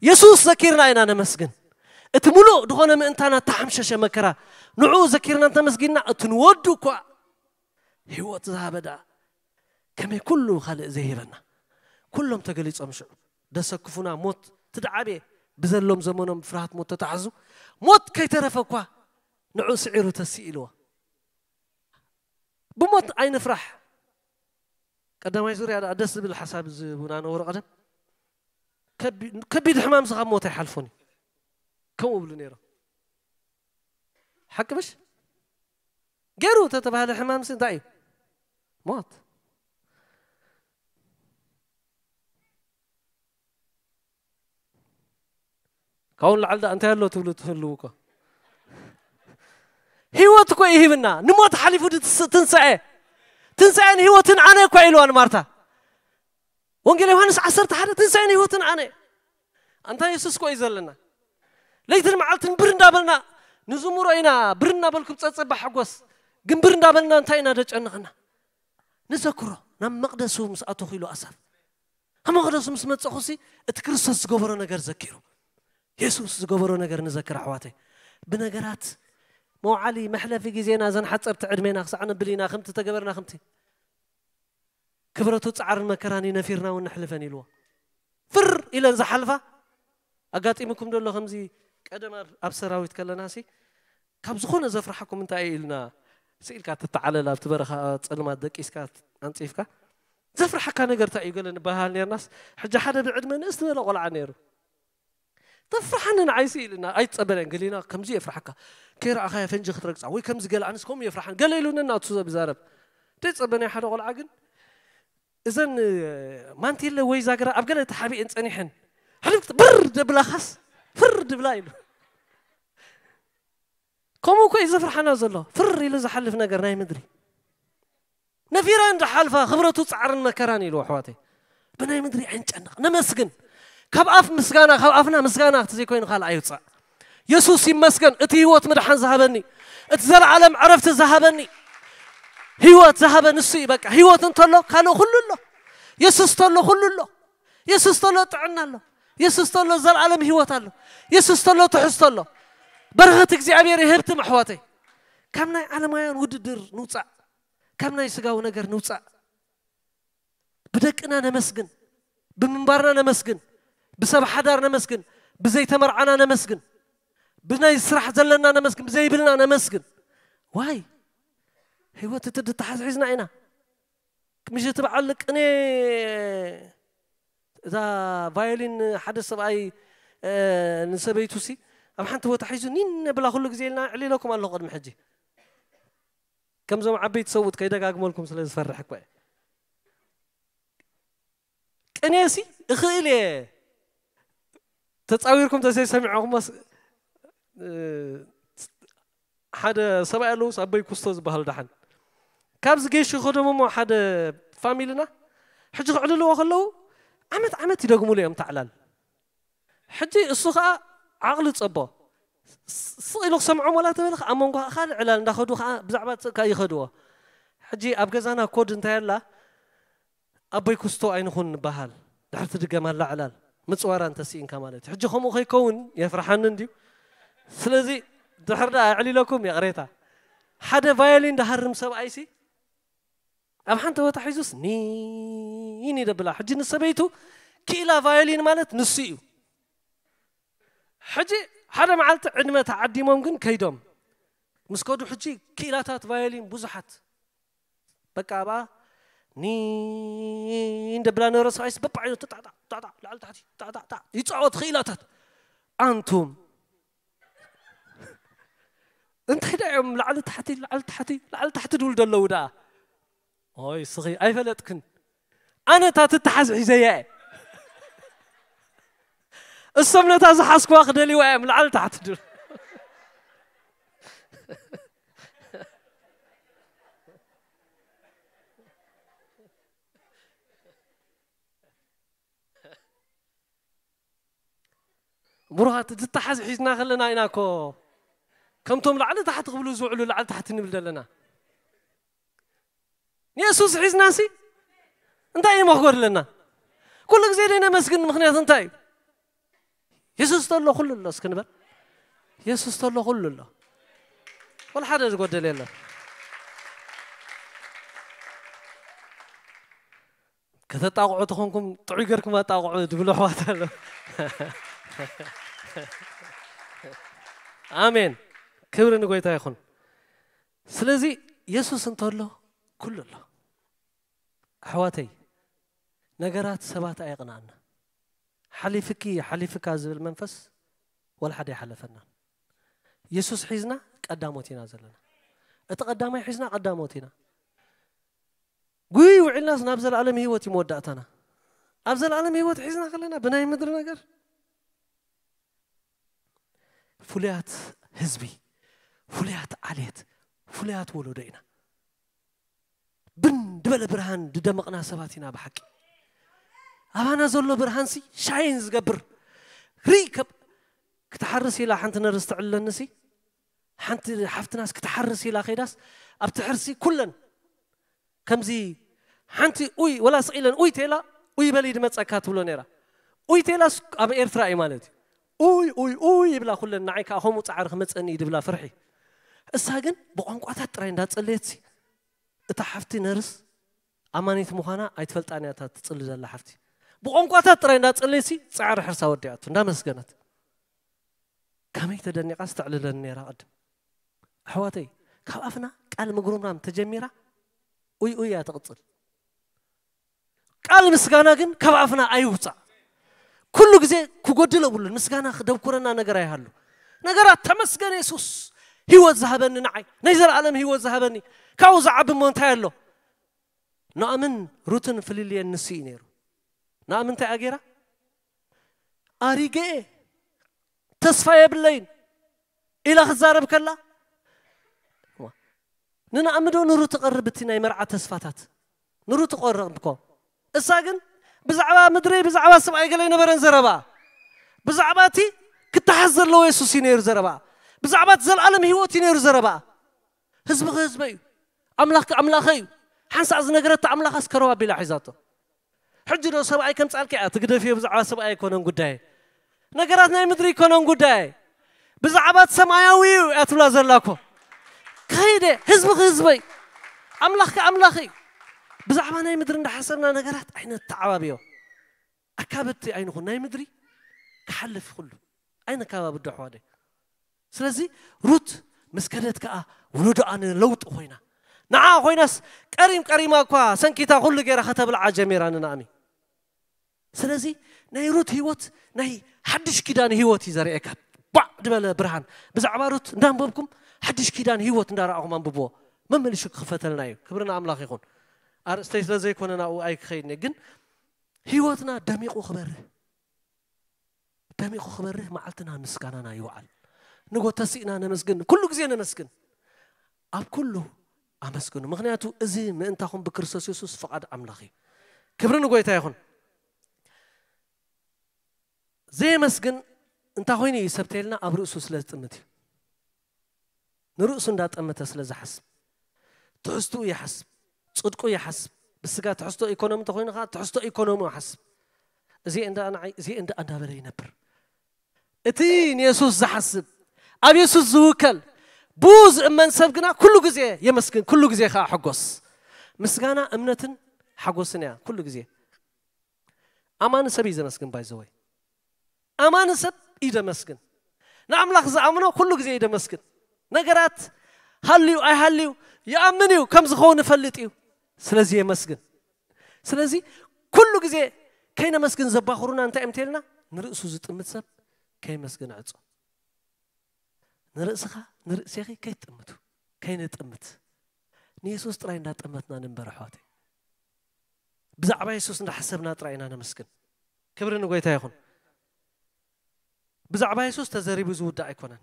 የሱስ ዘኪርና ኢና ነመስግን። እቲ ምሉእ ዝኾነ ምእንታና እተሓምሸሸ መከራ፣ ንዕኡ ዘኪርና እንተመስጊንና፣ እቲ ንወዱ እኳ ህይወት ዝሃበ ደኣ፣ ከመይ ኩሉ ካልእ ዘይህበና? ኩሎም ተገሊጾም ሽዑ። ደሰክፉና ሞት፣ እቲ ደዓብየ ብዘሎም ዘመኖም ፍርሃት ሞት ተታሕዙ፣ ሞት ከይተረፈ እኳ ንዑ ስዒሩ ተስኢ ኢልዎ። ብሞት ኣይንፍራሕ። ቀዳማይ ዙርያ ደኣ ደስ ዝብል ሓሳብ ዝህቡና ነበሩ ቀደም። ከቢ-፣ ከቢድ ሕማም ስኻብ ሞት ኣይሓልፎን እዩ። ከምኡ ብሉ ነይሮም። ሓቂ ምሽ? ገይሩ ተተባህለ ሕማምሲ እንታይ እዩ? ሞት። ካብኡ ንላዕሊ ደኣ እንታይ ኣሎ ትብሉ ትህልዉ እኮ። ህይወት እኮ ይህብና። ንሞት ሓሊፉ ድትስ-፣ ትንሳኤ። ትንሳኤን ህይወትን ኣነ እኮ ኢልዋ ንማርታ። ወንጌል ዮሃንስ ዓሰርተ ሓደ ትንሳኤን ህይወትን ኣነ። ኣንታ የሱስ እኮ እዩ ዘለና። ለይትን መዓልትን ብር እንዳበልና ንዝምሮ ኢና፣ ብር እናበልኩም ጸጸባ ሓጎስ። ግን ብር እንዳበልና እንታይ ኢና ደጨነኽና? ንዘክሮ፣ ናብ መቕደሱ ምስ ኣተኹ ኢሉ ኣሳፍ። ኣብ መቕደሱ ምስ መጸኹሲ እቲ ክርስቶስ ዝገበሮ ነገር ዘኪሩ። የሱስ ዝገበሮ ነገር ንዘክር ኣሕዋተይ። ብነገራት መውዓሊ መሕለፊ ግዜና ዘን ሓጸርቲ ዕድሜና ክሳዕ ነብል ኢና ከምቲ ተገበርና ከምቲ። ክብረቱ ጻዕርን መከራን እዩ ነፊርና እውን ነሕልፈን ኢልዎ። ፍር ኢለን ዝሓልፋ ኣጋጢምኩም ደሎ ከምዚ ቀደም ኣብ፣ ኣብ ሰራዊት ከለና ሲ ካብ ዝኾነ ዘፍርሓኩም እንታይ እዩ ኢልና ስኢልካ ትተዓለል ኣብቲ በረኻ ጸልማት ደቂስካ ኣንጺፍካ ዘፍርሓካ ነገር እንታይ እዩ ገለ ንበሃል ነርናስ ሕጂ ሓደ ብዕድመ ንእስ ዝበለ ቆልዓ ነይሩ። ተፍርሓኒ ንዓይሲ ኢልና ኣይትጸበለን ገሊና ከምዚ የፍርሓካ ከይረኣኻያ ፈንጂ ክትረግጻ ወይ ከምዚ ገለ ኣንስ ከምኡ የፍርሓን ገለ ኢሉኒ እናቱ ሰብ ይዛረብ። ደይ ጸበናይ ሓደ ቆልዓ ግን እዘን ማንቲለ ወይ ዛግራ ኣብ ገለ ተሓቢኤን ጸኒሐን ሕልፍ ብር ደብላኻስ ፍር ድብላ ኢሉ። ከምኡ እኮ እዩ ዘፍርሓና ዘሎ። ፍር ኢሉ ዝሓልፍ ነገር ናይ ምድሪ ነፊረን ዝሓልፋ ክብረቱ ጻዕርን መከራን ኢሉ ኣሕዋተይ። ብናይ ምድሪ ኣይንጨነቕ፣ ነመስግን። ካብ ኣፍ ምስጋና፣ ካብ ኣፍና ምስጋና ዘይኮይኑ ካልእ ኣይውጻእ። የሱስ ይመስገን፣ እቲ ህይወት ምድሓን ዝሃበኒ፣ እቲ ዘለዓለም ዕረፍቲ ዝሃበኒ፣ ህይወት ዝሃበ ንሱ እዩ። በቃ ህይወት እንተሎ ካልእ ኩሉ ኣሎ። የሱስ ተሎ ኩሉ ኣሎ። የሱስ ተሎ ጥዕና ኣሎ። የሱስ ተሎ ዘለዓለም ህይወት ኣሎ። የሱስ ተሎ ትሕዝቶ ኣሎ። በረኸት እግዚኣብሔር ይህብትም ኣሕዋተይ። ካብ ናይ ዓለማውያን ውድድር ንውጻእ። ካብ ናይ ስጋዊ ነገር ንውጻእ። ብደቅና ነመስግን፣ ብምንባርና ነመስግን፣ ብሰብ ሓዳር ነመስግን፣ ብዘይተመርዓና ነመስግን፣ ብናይ ስራሕ ዘለና ነመስግን፣ ብዘይብልና ነመስግን። ዋይ ህይወት እቲ ድተሓዝሒዝና ኢና። ምሸት በዓል ቅኔ እዛ ቫዮሊን ሓደ ሰብኣይ፣ እ፣ ንሰበይቱ ሲ ኣብ ሓንቲ ቦታ ሒዙ ኒን ብላ ኩሉ ግዜ ኢልና ዕሊለኩም ኣለኹ ቅድሚ ሕጂ። ከምዞም ዓበይቲ ሰብኡት ከይደጋግመልኩም ስለ ዝፈርሕ እኮ እየ። ቅኔ ሲ እኽእል እየ። ተጻዊርኩም ተዘይሰሚዕኩሞስ፣ እ፣ ሓደ ሰብኣይ ኣለውስ ኣቦይ ኩስቶ ዝበሃል ደሓን። ካብዚ ጌሽ ይኸዶም እሞ ሓደ ፋሚልና ሕጂ ክዕልልዎ ከለዉ ዓመት ዓመት ይደግሙሉ እዮም ታዕላል። ሕጂ እሱ ኸኣ ዓቕሊ ጸቦ። ስ-፣ ስቕ ኢሉ ክሰምዖም ወላ ተበለ ኸኣ ኣብ መንጎ ኸኣ ካልእ ዕላል እንዳኸዱ ኸኣ ብዛዕባ ጽ-፣ ከኣ ይኸድዎ። ሕጂ ኣብ ገዛና ኮድ እንታይ ኣላ? ኣቦይ ኩስቶ ኣይንኹን ንበሃል። ድሕሪ ትድገም ኣላ ዕላል። ምጽዋራ እንተስኢንካ ማለት እዩ። ሕጂ ከምኡ ከይከውን የፍርሓኒ እንድዩ። ስለዚ ድሕር ደኣ ኣዕሊለኩም ይቕሬታ። ሓደ ቫዮሊን ድሃርም ሰብኣይሲ ኣብ ሓንቲ ቦታ ሒዙስ ኒን ይደብላ። ሕጂ ንሰበይቱ ክኢላ ቫዮሊን ማለት ንሱ እዩ። ሕጂ ሓደ መዓልቲ ዕድመ ተዓዲሞም ግን ከይዶም ምስ ከዱ ሕጂ ክኢላታት ቫዮሊን ብዙሓት በቃ ኣብኣ ኒን ደብላ ነበረ። ሰብኣይስ በብዓይነቱ ጣዕጣዕ ጣዕጣዕ ላዕሊ ታሕቲ ጣዕጣዕ ጣዕ ይጻወት ክኢላታት። ኣንቱም እንታይ ደኣ እዮም ላዕሊ ታሕቲ ላዕሊ ታሕቲ ላዕሊ ታሕቲ ድብሉ ደለዉ ደኣ? ኦይ ስኺ ኣይፈለጥክን። ኣነ እታ ትተሓዝ ሒዘያ እየ። እሶም ነታ ዝሓዝኩዋ ክደልይዋ እዮም ላዕሊ ታሕቲ ድብሉ። ብሩኻት፣ ዝተሓዝ ሒዝና ከለና ኢና እኮ ከምቶም ላዕሊ ታሕቲ ክብሉ ዝውዕሉ ላዕሊ ታሕቲ ንብል ዘለና። ንየሱስ ሒዝናሲ እንታይ እዩ መኽጎድለና? ኩሉ ግዜ ደይ ነመስግን። ምኽንያት እንታይ እዩ? የሱስ ተሎ ኩሉ ኣሎ። እስኪ ንበል፣ የሱስ ተሎ ኩሉ ኣሎ። ወላ ሓደ ዝጎደል የለን። ከተጣቕዑ ተኾንኩም ጥዑይ ገርኩም ኣጣቕዑ ዝብሉ ኣሕዋት ኣሎ። ኣሜን። ክብሪ ንጎይታ ይኹን። ስለዚ የሱስ እንተሎ ኩሉ ኣሎ። ኣሕዋተይ፣ ነገራት ሰባት ኣየቕንኣና። ሓሊፍኪ ሓሊፍካ ዝብል መንፈስ ወላ ሓደ ኣይሓለፈና። የሱስ ሒዝና ቀዳሞት ኢና ዘለና። እቲ ቀዳማይ ሒዝና ቀዳሞት ኢና። ጉይ ውዒልናስ ናብ ዘለኣለም ህይወት እዩ መወዳእታና። ኣብ ዘለኣለም ህይወት ሒዝና ከለና ብናይ ምድሪ ነገር ፍሉያት ህዝቢ፣ ፍሉያት ዓሌት፣ ፍሉያት ወለዶ ኢና። ብን ዝበለ ብርሃን ዝደመቕና ሰባት ኢና ብሓቂ። ኣባና ዘሎ ብርሃንሲ ሻይን ዝገብር ርኢ። ክትሓርስ ኢላ ሓንቲ ነርስ ትዕለንሲ፣ ሓንቲ ሓፍትናስ ክትሓርስ ኢላ ከይዳስ ኣብቲ ሕርሲ ኩለን ከምዚ ሓንቲ ኡይ ወላ ስቕ ኢለን ኡይ ቴላ ኡይ በሊ ድመፀካ ትብሎ ነይራ። ኡይ ቴላስ ኣብ ኤርትራ እዩ ማለት እዩ። ኡይ ኡይ ኡይ ይብላ ኩለን፣ ንዓይ ከዓ ከምኡ ፃዕሪ ክመፀኒ እዩ ድብላ ፍርሒ። እሳ ግን ብቋንቋታት ጥራይ እንዳፀለየትሲ እታ ሓፍቲ ነርስ ኣማኒት ምዃና ኣይትፈልጣን እያ እታ ትፅሊ ዘላ ሓፍቲ። ብቋንቋታት ጥራይ እንዳፀለየትሲ ፃዕሪ ሕርሳ ወዲኣቱ እንዳመስገነት ከመይ ተደኒቓ ዝተዕልለኒ ነይራ ቅድም። ኣሕዋተይ፣ ካብ ኣፍና ቃል ምጉርምራም ተጀሚራ ኡይ ኡይ እያ ትቕፅል። ቃል ምስጋና ግን ካብ ኣፍና ኣይውፃእ። ኩሉ ግዜ ክጎድል የብሉን። ምስጋና ክደብኩረና ነገር ኣይሃሉ። ነገራት ተመስገን የሱስ፣ ህይወት ዝሃበኒ ንዓይ፣ ናይ ዘለኣለም ህይወት ዝሃበኒ። ካብኡ ዝዓቢ እሞ እንታይ ኣሎ? ኖኣምን ሩትን ፍልልየን ንሱ እዩ ነይሩ። ኖኣምን እንታይ ኣገይራ? ኣሪገ እየ፣ ተስፋ የብለይን ኢላ ክዛረብ ከላ፣ ንንኣምዶ ንሩ ትቐርብ እቲ ናይ መርዓ ተስፋታት ንሩ ትቐርብ እኮ። እሳ ግን ብዛዕባ ምድሪ፣ ብዛዕባ ሰብኣይ ገለ ኣይነበረን ዘረባ። ብዛዕባ እቲ ክተሓዝ ዘለዎ የሱስ እዩ ነይሩ ዘረባ። ብዛዕባ እቲ ዘለኣለም ህይወት እዩ ነይሩ ዘረባ። ህዝቢ ህዝበ እዩ፣ ኣምላኽ ኣምላኸ እዩ። ሓንሳእ ዝነገረታ ኣምላኻስ ከረው ኣቢላ ሒዛቶ። ሕጂ ዶ ሰብኣይ ከምጻልካ እያ ትግደፍዮ? ብዛዕባ ሰብኣይ ኣይኮነን ጉዳይ፣ ነገራት ናይ ምድሪ ኣይኮነን ጉዳይ፣ ብዛዕባ እቲ ሰማያዊ እዩ እያ ትብላ ዘላ እኮ። ከይደ ህዝቢ ህዝበይ፣ ኣምላኽ ኣምላኽ እዩ። ብዛዕባ ናይ ምድሪ እንዳሓሰብና ነገራት ኣይነተዓባብዮ። ኣካበድቲ ኣይንኹን። ናይ ምድሪ ክሓልፍ ኩሉ ኣይነካባብዶ ኣሕዋደይ። ስለዚ ሩት ምስ ከደት ከኣ ውሉድኣ ንለውጢ ኮይና፣ ንዓ ኮይናስ ቀሪም ቀሪማ እኳ ሰንኪታ ኩሉ ገይራ ከተብልዓ ጀሚራ ንናእሚ። ስለዚ ናይ ሩት ህይወት ናይ ሓድሽ ኪዳን ህይወት እዩ ዘርእየካ። ባዕ ዝበለ ብርሃን። ብዛዕባ ሩት እንዳንበብኩም ሓድሽ ኪዳን ህይወት እንዳረኣኹም ኣንብብዎ። መመሊሱ ክኽፈተልና እዩ። ክብሪ ንኣምላኽ ይኹን። ኣርእስተይ ስለ ዘይኮነ ናብኡ ኣይክኸይድን እየ። ግን ህይወትና ደሚቑ ክበርህ፣ ደሚቑ ክበርህ መዓልትና ምስጋናና ይውዓል። ንጎ ተሲእና ነመስግን፣ ኩሉ ግዜ ነመስግን። ኣብ ኩሉ ኣመስግኑ፣ ምኽንያቱ እዚ ምእንታኹም ብክርስቶስ የሱስ ፍቓድ ኣምላኽ እዩ። ክብሪ ንጎይታ ይኹን። ዘየመስግን እንታይ ኮይኑ እዩ ሰብ ተይልና? ኣብ ርእሱ ስለ ዝጥምት እዩ። ንርእሱ እንዳጠመተ ስለ ዝሓስብ፣ ትሕዝትኡ ይሓስብ፣ ጽድቁ ይሓስብ። ብስጋ ትሕዝቶ ኢኮኖሚ እንተኾይኑ ኸዓ ትሕዝቶ ኢኮኖሚ ይሓስብ። እዚ እንዳ ንዓይ፣ እዚ እንዳ እንዳበለ ይነብር። እቲ ንየሱስ ዝሓስብ፣ ኣብ የሱስ ዝውከል፣ ብኡ ዝእመን ሰብ ግና ኩሉ ግዜ የመስግን፣ ኩሉ ግዜ ኸዓ ሕጎስ። ምስጋና እምነትን ሓጎስን እያ ኩሉ ግዜ። ኣማኒ ሰብ እዩ ዘመስግን። ባይዘወይ ኣማኒ ሰብ እዩ ዘመስግን። ንኣምላኽ ዝኣምኖ ኩሉ ግዜ እዩ ዘመስግን። ነገራት ሃልዩ ኣይሃልዩ ይኣምን እዩ፣ ከም ዝኸውን ይፈልጥ እዩ። ስለዚ የመስግን። ስለዚ ኩሉ ግዜ ከይነመስግን ዘባኽሩና እንታይ እዮም ተልና? ንርእሱ ዝጥምት ሰብ ከይመስግን ዕጾ። ንርእስኻ ንርእሴኺ ከይትጥምቱ፣ ከይንጥምት፣ ንየሱስ ጥራይ እንዳጠመትና ንንበር ኣሕዋተይ። ብዛዕባ የሱስ እንዳሓሰብና ጥራይ ኢና ነመስግን። ክብሪ ንጎይታ ይኹን። ብዛዕባ የሱስ ተዘሪቡ ዝውዳእ ኣይኮነን።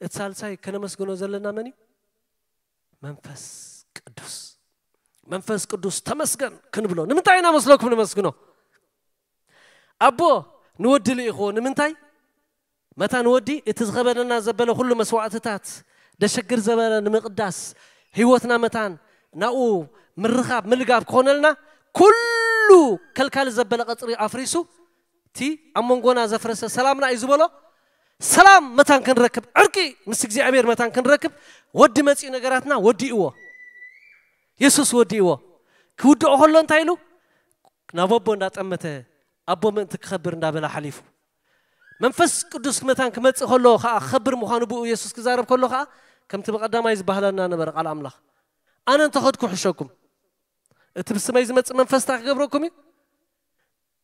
እቲ ሳልሳይ ከነመስግኖ ዘለና መን እዩ? መንፈስ ቅዱስ። መንፈስ ቅዱስ ተመስገን ክንብሎ ንምንታይ ኢና መስለኩም ነመስግኖ? ኣቦ ንወዲ ልኢኽዎ ንምንታይ? መታን ወዲ እቲ ዝኸበደና ዘበለ ኩሉ መስዋዕትታት ደሸግር ዘበለ ንምቕዳስ ህይወትና መታን ናኡ ምርኻብ ምልጋብ ክኾነልና ኩሉ ከልካሊ ዘበለ ቀጽሪ ኣፍሪሱ እቲ ኣብ መንጎና ዘፍረሰ ሰላምና እዩ ዝበሎ። ሰላም መታን ክንረክብ፣ ዕርቂ ምስ እግዚኣብሔር መታን ክንረክብ ወዲ መጺኡ ነገራትና ወዲእዎ። የሱስ ወዲእዎ። ክውድኦ ከሎ እንታይ ኢሉ? ናብ ኣቦ እንዳጠመተ ኣቦ ምእንቲ ክኸብር እንዳበለ ሓሊፉ። መንፈስ ቅዱስ መታን ክመጽእ ከሎ ከዓ ክኸብር ምዃኑ ብኡ የሱስ ክዛረብ ከሎ ከዓ ከምቲ ብቐዳማይ ዝበሃለና ነበረ ቃል ኣምላኽ። ኣነ እንተኸድኩ ሕሸኩም፣ እቲ ብስመይ ዝመጽእ መንፈስ እንታይ ክገብረኩም እዩ?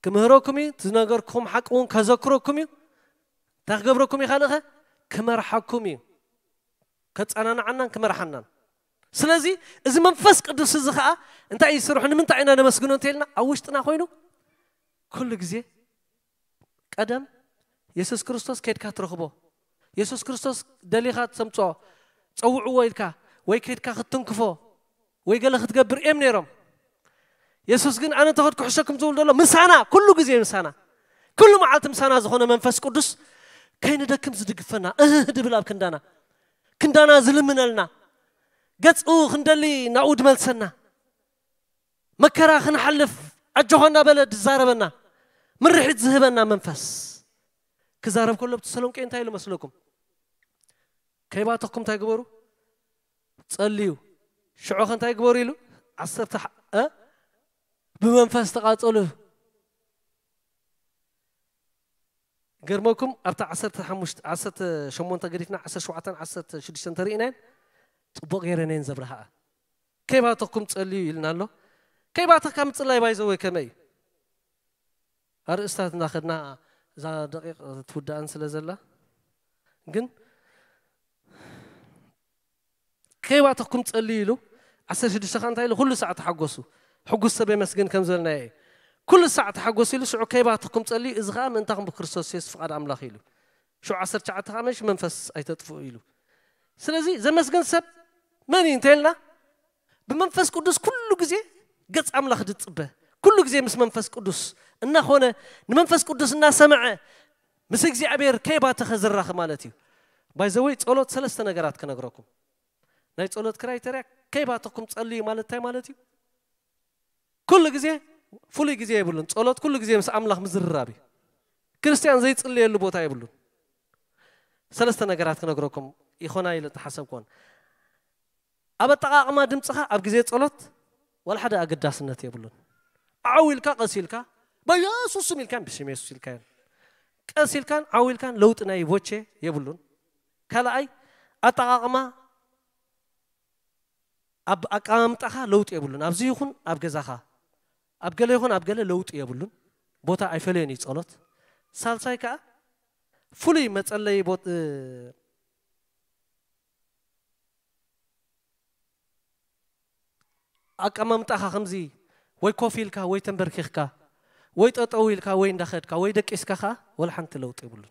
ክምህረኩም እዩ። እቲ ዝነገርኩም ሓቂ እውን ከዘክረኩም እዩ። እንታይ ክገብረኩም እዩ? ካልእኸ ክመርሓኩም እዩ። ከጸናንዓናን ክመርሓናን። ስለዚ እዚ መንፈስ ቅዱስ እዚ ኸዓ እንታይ እዩ ስርሑ? ንምንታይ ኢና ነመስግኖ እንተኢልና ኣብ ውሽጥና ኮይኑ ኩሉ ግዜ ቀደም የሱስ ክርስቶስ ከድካ ትረኽቦ፣ የሱስ ክርስቶስ ደሊኻ ትሰምጾ፣ ጸውዕዎ ኢልካ ወይ ከድካ ክትትንክፎ ወይ ገለ ክትገብር እዮም ነይሮም። የሱስ ግን ኣነ እንተኸድኩ ሕሸኩም ዝብል ዘሎ ምሳና፣ ኩሉ ግዜ ምሳና፣ ኩሉ መዓልቲ ምሳና ዝኾነ መንፈስ ቅዱስ ከይንደክም ዝድግፈና፣ እህ ድብል ኣብ ክንዳና፣ ክንዳና ዝልምነልና፣ ገጽኡ ክንደሊ ናብኡ ድመልሰና፣ መከራ ክንሓልፍ ኣጆኻ እናበለ ዝዛረበና፣ ምርሒት ዝህበና መንፈስ። ክዛረብ ከሎ ብተሰሎንቄ እንታይ ኢሉ መስለኩም? ከይባተኩም እንታይ ግበሩ? ጸልዩ። ሽዑ ከ እንታይ ግበሩ ኢሉ? ዓሰርተ ሓ- እ? ብመንፈስ ተቓጸሉ። ገርመኩም ኣብታ ዓሰርተ ሓሙሽተ ዓሰርተ ሸሞንተ ገዲፍና ዓሰርተ ሸውዓተ ዓሰርተ ሽዱሽተ እንተሪእናየን ጽቡቕ ገይረን እየን ዘብርሃኣ። ከይባተኩም ጸልዩ ኢልና ኣሎ። ከይባተካ ምጽላይ ባይዘወይ ከመይ እዩ? ኣርእስታት እናኸድና እዛ ደቂቕ ትውዳእን ስለ ዘላ ግን ከይባተኩም ጸልዩ ኢሉ ዓሰርተ ሽዱሽተ ከ እንታይ ኢሉ? ኩሉ ሳዕ ተሓጎሱ። ሕጉስ ሰብ የመስግን ከም ዝበልናዮ እዩ። ኩሉ ሳዕ ተሓጎሱ ኢሉ ሽዑ ከይባተኩም ጸልዩ፣ እዚ ኸኣ ምእንታኹም ብክርስቶስ የሱስ ፍቓድ ኣምላኽ ኢሉ። ሽዑ ዓሰርተ ትሽዓተ ከኣ መሽ መንፈስ ኣይተጥፍኡ ኢሉ። ስለዚ ዘመስግን ሰብ መን እዩ እንተልና ብመንፈስ ቅዱስ ኩሉ ግዜ ገጽ ኣምላኽ ዝጽበ፣ ኩሉ ግዜ ምስ መንፈስ ቅዱስ እናኾነ ንመንፈስ ቅዱስ እናሰምዐ ምስ እግዚኣብሔር ከይባተኸ ዝራኸ ማለት እዩ። ባይዘወይ ጸሎት ሰለስተ ነገራት ክነግረኩም። ናይ ጸሎት ክራይተርያ ከይባተኩም ጸልዩ ማለት እንታይ ማለት እዩ? ኩሉ ግዜ ፍሉይ ግዜ የብሉን። ጸሎት ኩሉ ግዜ ምስ ኣምላኽ ምዝርራብ እዩ። ክርስትያን ዘይጽልየሉ ቦታ የብሉን። ሰለስተ ነገራት ክነግረኩም ይኾና ኢለ ተሓሰብኩን። ኣብ ኣጠቓቕማ ድምፅኻ ኣብ ግዜ ጸሎት ዋላ ሓደ ኣገዳስነት የብሉን። ዓው ኢልካ ቀስ ኢልካ በየሱስ ስም ኢልካን ብስም የሱስ ኢልካን ቀስ ኢልካን ዓው ኢልካን ለውጢ ናይ ቦቼ የብሉን። ካልኣይ ኣጠቓቕማ ኣብ ኣቀማምጣኻ ለውጢ የብሉን። ኣብዚ ይኹን ኣብ ገዛኻ ኣብ ገለ ይኹን ኣብ ገለ ለውጢ የብሉን። ቦታ ኣይፈለየን እዩ ጸሎት። ሳልሳይ ከዓ ፍሉይ መጸለይ ቦት ኣቀማምጣኻ ከምዚ ወይ ኮፍ ኢልካ ወይ ተንበርኪኽካ ወይ ጠጠው ኢልካ ወይ እንዳኸድካ ወይ ደቂስካ ኸዓ ወላ ሓንቲ ለውጢ የብሉን።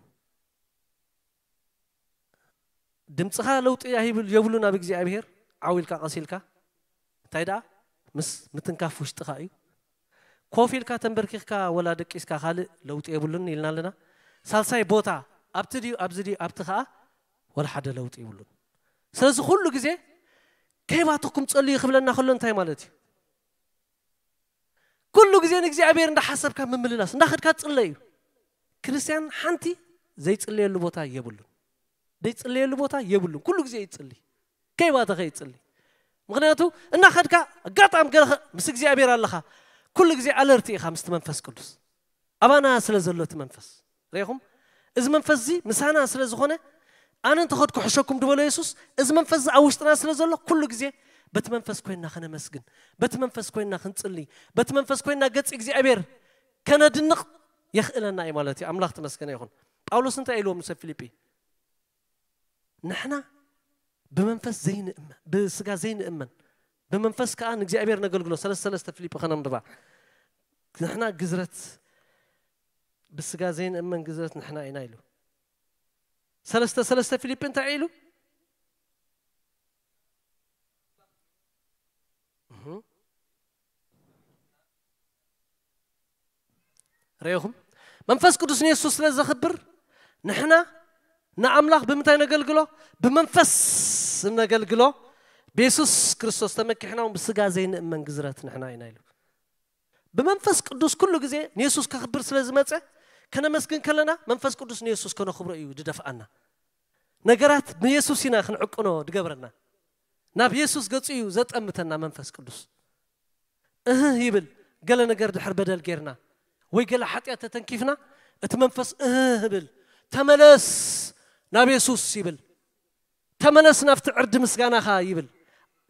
ድምፅኻ ለውጢ ኣይብል የብሉን ኣብ እግዚኣብሔር። ዓው ኢልካ ቀስ ኢልካ እንታይ ደኣ ምስ ምትንካፍ ውሽጥኻ እዩ። ኮፍ ኢልካ ተንበርኪኽካ ወላ ደቂስካ ካልእ ለውጢ የብሉን ኢልና ኣለና። ሳልሳይ ቦታ ኣብቲ ድዩ ኣብዚ ድዩ ኣብቲ ኸዓ ወላ ሓደ ለውጢ የብሉን። ስለዚ ኩሉ ግዜ ከይባተኩም ጸልዩ ክብለና ከሎ እንታይ ማለት እዩ? ኩሉ ግዜ ንእግዚኣብሔር እንዳሓሰብካ ምምልላስ እንዳኸድካ ትጽለ እዩ። ክርስትያን ሓንቲ ዘይጽለየሉ ቦታ የብሉን። ዘይጽለየሉ ቦታ የብሉን። ኩሉ ግዜ ይጽሊ። ከይባተኸ ይጽሊ። ምኽንያቱ እናኸድካ ኣጋጣሚ ገለ ኸ- ምስ እግዚኣብሔር ኣለኻ። ኩሉ ግዜ ኣለርቲ ኢኻ ምስቲ መንፈስ ቅዱስ። ኣባና ስለ ዘሎ እቲ መንፈስ ርኢኹም፣ እዚ መንፈስ እዚ ምሳና ስለ ዝኾነ ኣነ እንተኸድኩ ሕሸኩም ዝበሎ የሱስ፣ እዚ መንፈስ እዚ ኣብ ውሽጥና ስለ ዘሎ ኩሉ ግዜ በቲ መንፈስ ኮይንና ከነመስግን፣ በቲ መንፈስ ኮይንና ክንጽሊ፣ በቲ መንፈስ ኮይንና ገጽ እግዚኣብሔር ከነድንቕ የኽእለና እዩ ማለት እዩ። ኣምላኽ ተመስገነ ይኹን። ጳውሎስ እንታይ ኢልዎም ንሰብ ፊልጲ? ንሕና ብመንፈስ ዘይንእመን፣ ብስጋ ዘይንእመን፣ ብመንፈስ ከዓ ንእግዚኣብሔር ነገልግሎ። ሰለስተ ሰለስተ ፊልጲ ከነንብባ። ንሕና ግዝረት ብስጋ ዘይንእመን ግዝረት ንሕና ኢና ኢሉ። ሰለስተ ሰለስተ ፊልጲ እንታይ ኢሉ? እህ። ርኢኹም? መንፈስ ቅዱስ ንየሱስ ስለ ዘኽብር ንሕና ንኣምላኽ ብምንታይ ነገልግሎ? ብመንፈስ ነገልግሎ። ብየሱስ ክርስቶስ ተመኪሕና እውን ብስጋ ዘይንእመን ግዝረት ንሕና ኢና ኢሉ። ብመንፈስ ቅዱስ ኩሉ ግዜ ንየሱስ ከኽብር ስለ ዝመጸ ከነመስግን ከለና መንፈስ ቅዱስ ንየሱስ ከነኽብሮ እዩ ድደፍኣና። ነገራት ንየሱስ ኢና ክንዕቅኖ ድገብረና። ናብ የሱስ ገጹ እዩ ዘጠምተና መንፈስ ቅዱስ። እህ ይብል። ገለ ነገር ድሕር በደል ጌርና ወይ ገለ ሓጢኣት ተተንኪፍና እቲ መንፈስ እህ ይብል። ተመለስ ናብ የሱስ ይብል። ተመለስ ናብቲ ዕርዲ ምስጋናኻ ይብል።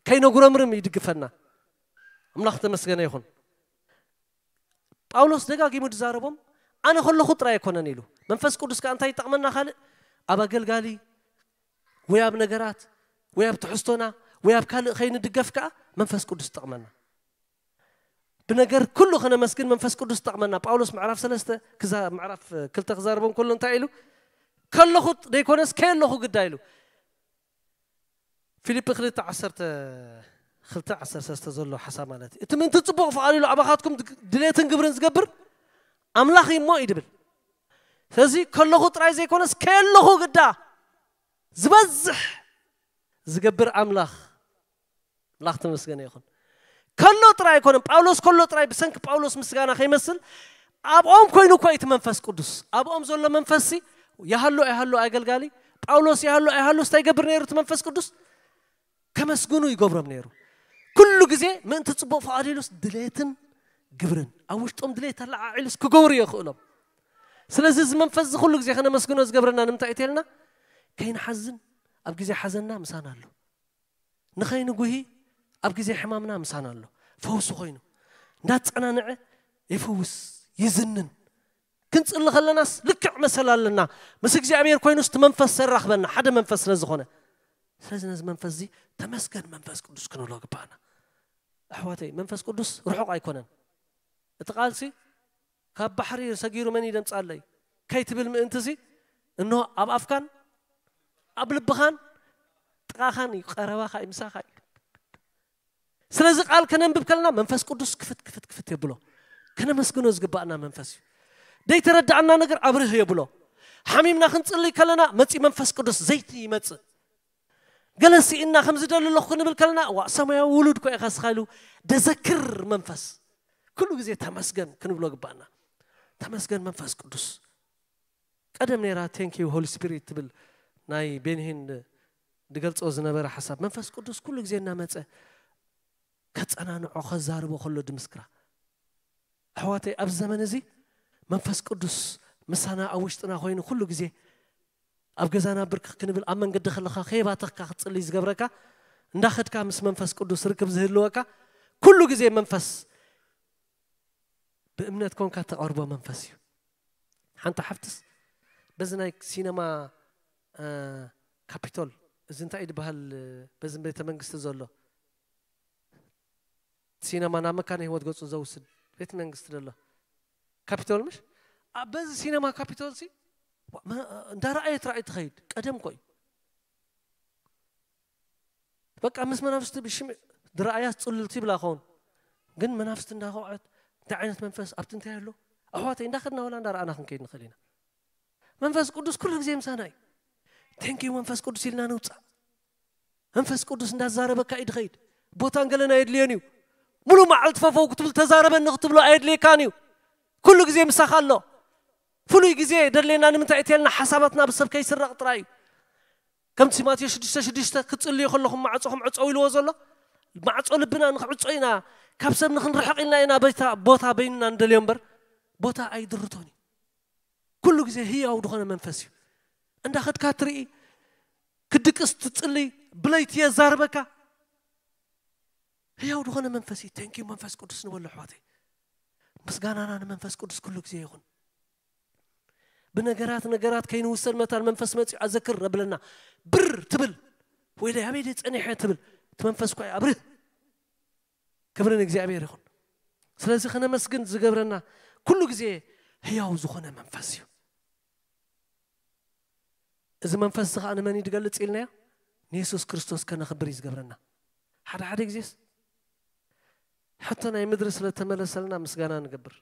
ከይነጉረምርም ይድግፈና። ኣምላኽ ተመስገነ ይኹን። ጳውሎስ ደጋጊሙ ዝዛረቦም ኣነ ከለኹ ጥራይ ኣይኮነን ኢሉ። መንፈስ ቅዱስ ከኣ እንታይ ይጠቕመና? ካልእ ኣብ ኣገልጋሊ ወይ ኣብ ነገራት ወይ ኣብ ትሕዝቶና ወይ ኣብ ካልእ ከይንድገፍ ከኣ መንፈስ ቅዱስ ይጠቕመና። ብነገር ኩሉ ከነመስግን መንፈስ ቅዱስ ይጠቕመና። ጳውሎስ ምዕራፍ ሰለስተ ክዛ ምዕራፍ ክልተ ክዛረቦም ከሎ እንታይ ኢሉ? ከለኹ ደይኮነስ ከየለኹ ግዳ ኢሉ። ፊልጲ ክልተ ዓሰርተ ክልተ ዓሰርተ ሰለስተ ዘሎ ሓሳብ ማለት እዩ። እቲ ምእንቲ ጽቡቕ ፍቓድ ኢሉ ኣባኻትኩም ድግ- ድሌትን ግብርን ዝገብር ኣምላኽ እዩ እሞ እዩ ድብል። ስለዚ ከለኹ ጥራይ ዘይኮነስ ከየለኹ ግዳ ዝበዝሕ ዝገብር ኣምላኽ ኣምላኽ ተመስገነ ይኹን። ከሎ ጥራይ ኣይኮነን፣ ጳውሎስ ከሎ ጥራይ ብሰንኪ ጳውሎስ ምስጋና ከይመስል ኣብኦም ኮይኑ እኮ እቲ መንፈስ ቅዱስ ኣብኦም ዘሎ መንፈስ ሲ ይሃሉ ኣይሃሉ ኣገልጋሊ ጳውሎስ ይሃሉ ኣይሃሉ እንታይ ይገብር ነይሩ እቲ መንፈስ ቅዱስ ከመስግኑ ይገብሮም ነይሩ። ኩሉ ግዜ ምእንቲ ጽቡቕ ፍቓድ ኢሉስ ድሌትን ግብርን ኣብ ውሽጦም ድሌት ኣለዓዒሉስ ክገብሩ የኽእሎም። ስለዚ እዚ መንፈስ እዚ ኩሉ ግዜ ከነመስግኖ ዝገብረና ንምንታይ እዩ ተልና ከይንሓዝን ኣብ ግዜ ሓዘንና ምሳና ኣሎ። ንኸይንጉሂ ኣብ ግዜ ሕማምና ምሳና ኣሎ። ፈውሲ ኮይኑ እንዳጸናንዐ ይፍውስ ይዝንን። ክንጽሊ ከለናስ ልክዕ መሰል ኣለና። ምስ እግዚኣብሔር ኮይኑስ እቲ መንፈስ ዘራኽበና ሓደ መንፈስ ስለ ዝኾነ፣ ስለዚ ነዚ መንፈስ እዚ ተመስገን መንፈስ ቅዱስ ክንብሎ ግባኣና። ኣሕዋተይ መንፈስ ቅዱስ ርሑቕ ኣይኮነን። እቲ ቃልሲ ካብ ባሕሪ ሰጊሩ መን ይደምጻለይ ከይትብል ምእንትዚ እንሆ ኣብ ኣፍካን ኣብ ልብኻን ጥቓኻን እዩ፣ ቀረባኻ እዩ፣ ምሳኻ እዩ። ስለዚ ቃል ከነንብብ ከለና መንፈስ ቅዱስ ክፍት ክፍት ክፍት የብሎ። ከነመስግኖ ዝግባእና መንፈስ እዩ። ደይተረዳእና ነገር ኣብርህ የብሎ። ሓሚምና ክንጽልይ ከለና መጺ መንፈስ ቅዱስ ዘይቲ ይመጽእ። ገለ ስኢና ከም ዝደሊ ኣለኹ ክንብል ከለና ዋ ሰማያዊ ውሉድ ኮ ኢኻ ስኻ ኢሉ ደዘክር መንፈስ ኩሉ ግዜ ተመስገን ክንብሎ ግባእና። ተመስገን መንፈስ ቅዱስ። ቀደም ነይራ thank you Holy Spirit ትብል ናይ ቤንሂን ድገልጾ ዝነበረ ሓሳብ መንፈስ ቅዱስ ኩሉ ግዜ እናመጸ ከጸናንዖ ከዛርቦ ከሎ ድምስክራ። ኣሕዋተይ ኣብዚ ዘመን እዚ መንፈስ ቅዱስ ምሳና ኣብ ውሽጥና ኮይኑ ኩሉ ግዜ ኣብ ገዛና ብርክኽ ክንብል ኣብ መንገዲ ከለኻ ከየባተኽካ ክትጽልይ ዝገብረካ እንዳኸድካ ምስ መንፈስ ቅዱስ ርክብ ዝህልወካ ኩሉ ግዜ መንፈስ ብእምነት ኮንካ ተቐርቦ መንፈስ እዩ። ሓንቲ ሓፍትስ በዚ ናይ ሲነማ ካፒቶል እዚ እንታይ ድበሃል በዚ ቤተ መንግስቲ ዘሎ ሲነማ ናብ መካነ ህይወት ገጹ ዘውስድ ቤተ መንግስቲ ዘሎ ካፒቶል ምሽ በዚ ሲነማ ካፒቶል ሲ እንዳረኣየት ራእይ ትኸይድ ቀደም ኮ እዩ በቃ ምስ መናፍስቲ ብሽም ድረኣያስ ጽልልቲ ይብላ ኸውን ግን መናፍስቲ እንዳኸውዐት እንታይ ዓይነት መንፈስ ኣብቲ እንታይ ኣሎ ኣሕዋተይ እንዳኸድና ወላ እንዳረኣና ክንከይድ ንኽእል ኢና። መንፈስ ቅዱስ ኩሉ ግዜ ምሳና እዩ። Thank you መንፈስ ቅዱስ ኢልና ንውፃእ። መንፈስ ቅዱስ እንዳዛረበካ እዩ ድኸይድ። ቦታን ገለን ኣየድልዮን እዩ። ሙሉ መዓልቲ ፈፈው ክትብል ተዛረበኒ ክትብሎ ኣየድልየካን እዩ። ኩሉ ግዜ ምሳኻ ኣሎ። ፍሉይ ግዜ የደልየና ንምንታይ እትየልና ሓሳባትና ብሰብ ከይስረቕ ጥራይ እዩ። ከምቲ ማቴዎስ ሽዱሽተ ሽዱሽተ ክትጽልዩ ከለኹም ማዕጾኹም ዕጸው ኢልዎ ዘሎ ማዕጾ ልብና ንኽዕጾ ኢና ካብ ሰብ ንኽንርሕቕ ኢልና ኢና በታ ቦታ በይንና ንደልዮ እምበር ቦታ ኣይድርቶን እዩ። ኩሉ ግዜ ህያው ዝኾነ መንፈስ እዩ። እንዳኸድካ ትርኢ ክድቅስ ትጽልይ ብለይቲ የዛርበካ ህያው ዝኾነ መንፈስ እዩ። Thank you መንፈስ ቅዱስ ንበሎ ኣሕዋተይ። ምስጋናና ንመንፈስ ቅዱስ ኩሉ ግዜ ይኹን። ብነገራት ነገራት ከይንውሰድ መታን መንፈስ መጺኡ ኣዘክር ረብለና ብር ትብል ወይ ኣበይ ደይ ጸኒሐ ትብል እቲ መንፈስ እኳ ኣብርህ ክብሪ ንእግዚኣብሔር ይኹን። ስለዚ ከነመስግን ዝገብረና ኩሉ ግዜ ህያው ዝኾነ መንፈስ እዩ። እዚ መንፈስ እዚ ከዓ ንመን እዩ ዝገልጽ ኢልናዮ? ንየሱስ ክርስቶስ ከነኽብር እዩ ዝገብረና። ሓደ ሓደ ግዜስ ሕቶ ናይ ምድሪ ስለ ተመለሰልና ምስጋና ንገብር።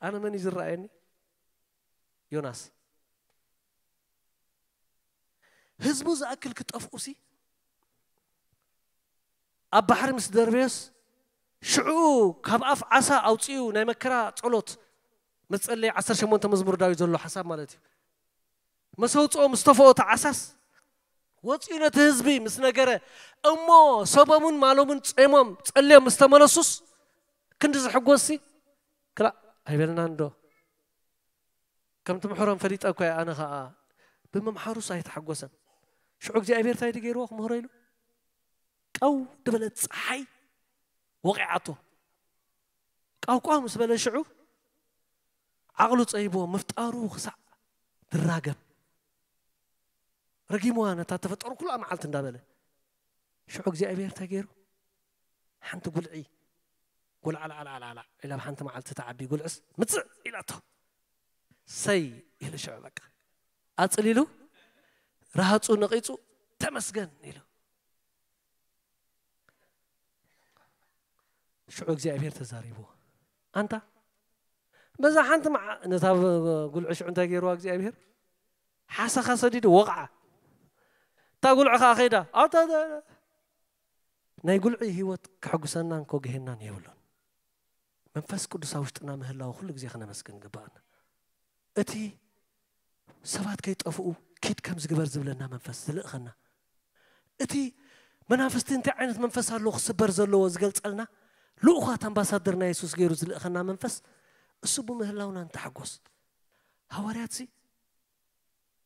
ኣነ መን እዩ ዝረኣየኒ? ዮናስ ህዝቡ ዝኣክል ክጠፍኡ ሲ ኣብ ባሕሪ ምስ ደርበዮስ ሽዑ ካብ ኣፍ ዓሳ ኣውፅኡ ናይ መከራ ፀሎት መፀለይ ዓሰርተ ሸሞንተ መዝሙር ዳዊት ዘሎ ሓሳብ ማለት እዩ። መሰውፅኦ ምስ ተፈኦ እቲ ዓሳስ ወፂኡ ነቲ ህዝቢ ምስ ነገረ እሞ ሰቦምን ማሎምን ፀሞም ፀልዮም ምስ ተመለሱስ ክንዲ ዝሕጎስ ሲ ክላእ ኣይበልናን ዶ? ከምቲ ምሕሮም ፈሊጠ እኳ እየ ኣነ ኸዓ ብምምሓሩስ ኣይተሓጎሰን። ሽዑ እግዚኣብሔር እንታይ ድገይርዎ ክምህሮ ኢሉ ቀው ድበለት ፀሓይ ወቂዓቶ። ቃውቃው ምስ በለ ሽዑ ዓቕሉ ፀይቦ ምፍጣሩ ክሳዕ ድራገም ረጊምዋ ነታ ተፈጠሩ ኩላ መዓልቲ እንዳበለ ሽዑ እግዚኣብሔር እንታይ ገይሩ? ሓንቲ ጉልዒ ጎልዓልዓልዓልዓልዓ ኢላ ኣብ ሓንቲ መዓልቲ ትዓቢ ጉልዕስ ምፅእ ኢላቶ። ሰይ ኢሉ ሽዑ በቃ ኣፅሊሉ ረሃፁ ነቒፁ ተመስገን ኢሉ። ሽዑ እግዚኣብሔር ተዛሪቡ ኣንታ በዛ ሓንቲ መዓ ነታ ጉልዒ ሽዑ እንታይ ገይርዋ እግዚኣብሔር ሓሰኻ ሰዲዱ ወቕዓ። እታ ጉልዒ ከዓ ከይዳ ኣታ ናይ ጉልዒ ህይወት ከሐጉሰና እንኮ ገሄናን የብሉን። መንፈስ ቅዱስ ኣብ ውሽጥና ምህላው ኩሉ ግዜ ክነመስግን ይግባኣና። እቲ ሰባት ከይጠፍኡ ኪድ ከም ዝግበር ዝብለና መንፈስ ዝልእኸና፣ እቲ መናፍስቲ እንታይ ዓይነት መንፈስ ኣለዎ ክስበር ዘለዎ ዝገልጸልና ልኡኻት ኣምባሳደር ናይ የሱስ ገይሩ ዝልእኸና መንፈስ እሱ ብምህላውና ንተሓጎስ። ሃዋርያትሲ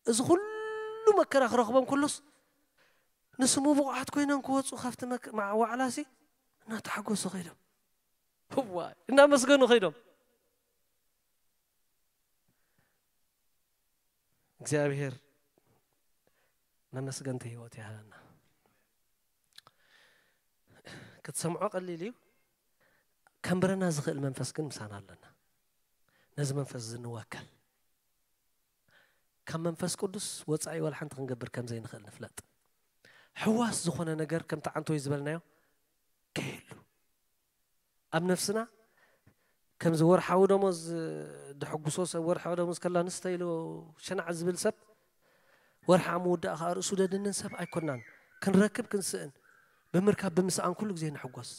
እዚ ኩሉ መከራ ክረኽቦም ከሎስ ንስሙ ብቑዓት ኮይኖም ክወፁ ካብቲ መክ- መዓ- ዋዕላሲ እናተሓጎሱ ከይዶም እዋይ እናመስገኑ ከይዶም እግዚኣብሔር መመስገንቲ ህይወት ይሃበና። ክትሰምዖ ቀሊል እዩ። ከንብረና ዝኽእል መንፈስ ግን ምሳና ኣለና። ነዚ መንፈስ እዚ ንወከል። ካብ መንፈስ ቅዱስ ወፃኢ ዋላ ሓንቲ ክንገብር ከም ዘይንኽእል ንፍለጥ። ሕዋስ ዝኾነ ነገር ከምቲ ዓንተወይ ዝበልናዮ ከይህሉ ኣብ ነፍስና ከምዚ ወርሓዊ ደሞዝ ድሕጉሶ ሰብ ወርሓዊ ደሞዝ ከላ ንስተ ኢሉ ሸናዕ ዝብል ሰብ ወርሓ ምውዳእ ከዓ ርእሱ ደድንን ሰብ ኣይኮናን። ክንረክብ ክንስእን ብምርካብ ብምስኣን ኩሉ ግዜ ንሕጎስ።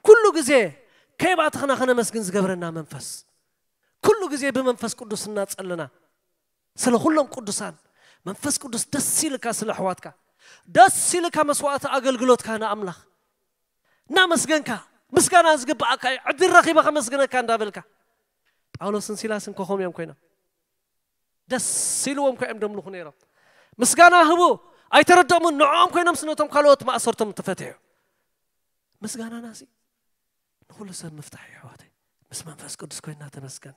ኩሉ ግዜ ከይባተኽና ከነመስግን ዝገብረና መንፈስ ኩሉ ግዜ ብመንፈስ ቅዱስ እናጸለና ስለ ኩሎም ቅዱሳን መንፈስ ቅዱስ ደስ ኢልካ ስለ ኣሕዋትካ ደስ ኢልካ መስዋዕቲ ኣገልግሎትካ ንኣምላኽ እናመስገንካ ምስጋና ዝግብኣካ እዩ ዕድል ረኺበ ከመስግነካ እንዳበልካ ጳውሎስን ሲላስን ከኸም እዮም ኮይኖም ደስ ኢልዎም እኮ እዮም ደምልኹ ነይሮም። ምስጋና ህቡ ኣይተረደሙን። ንዕኦም ኮይኖም ስነቶም ካልኦት ማእሰርቶም ተፈትሑ። ምስጋናና ሲ ንኹሉ ሰብ ምፍታሕ እዩ ኣሕዋተይ። ምስ መንፈስ ቅዱስ ኮይና ተመስገን።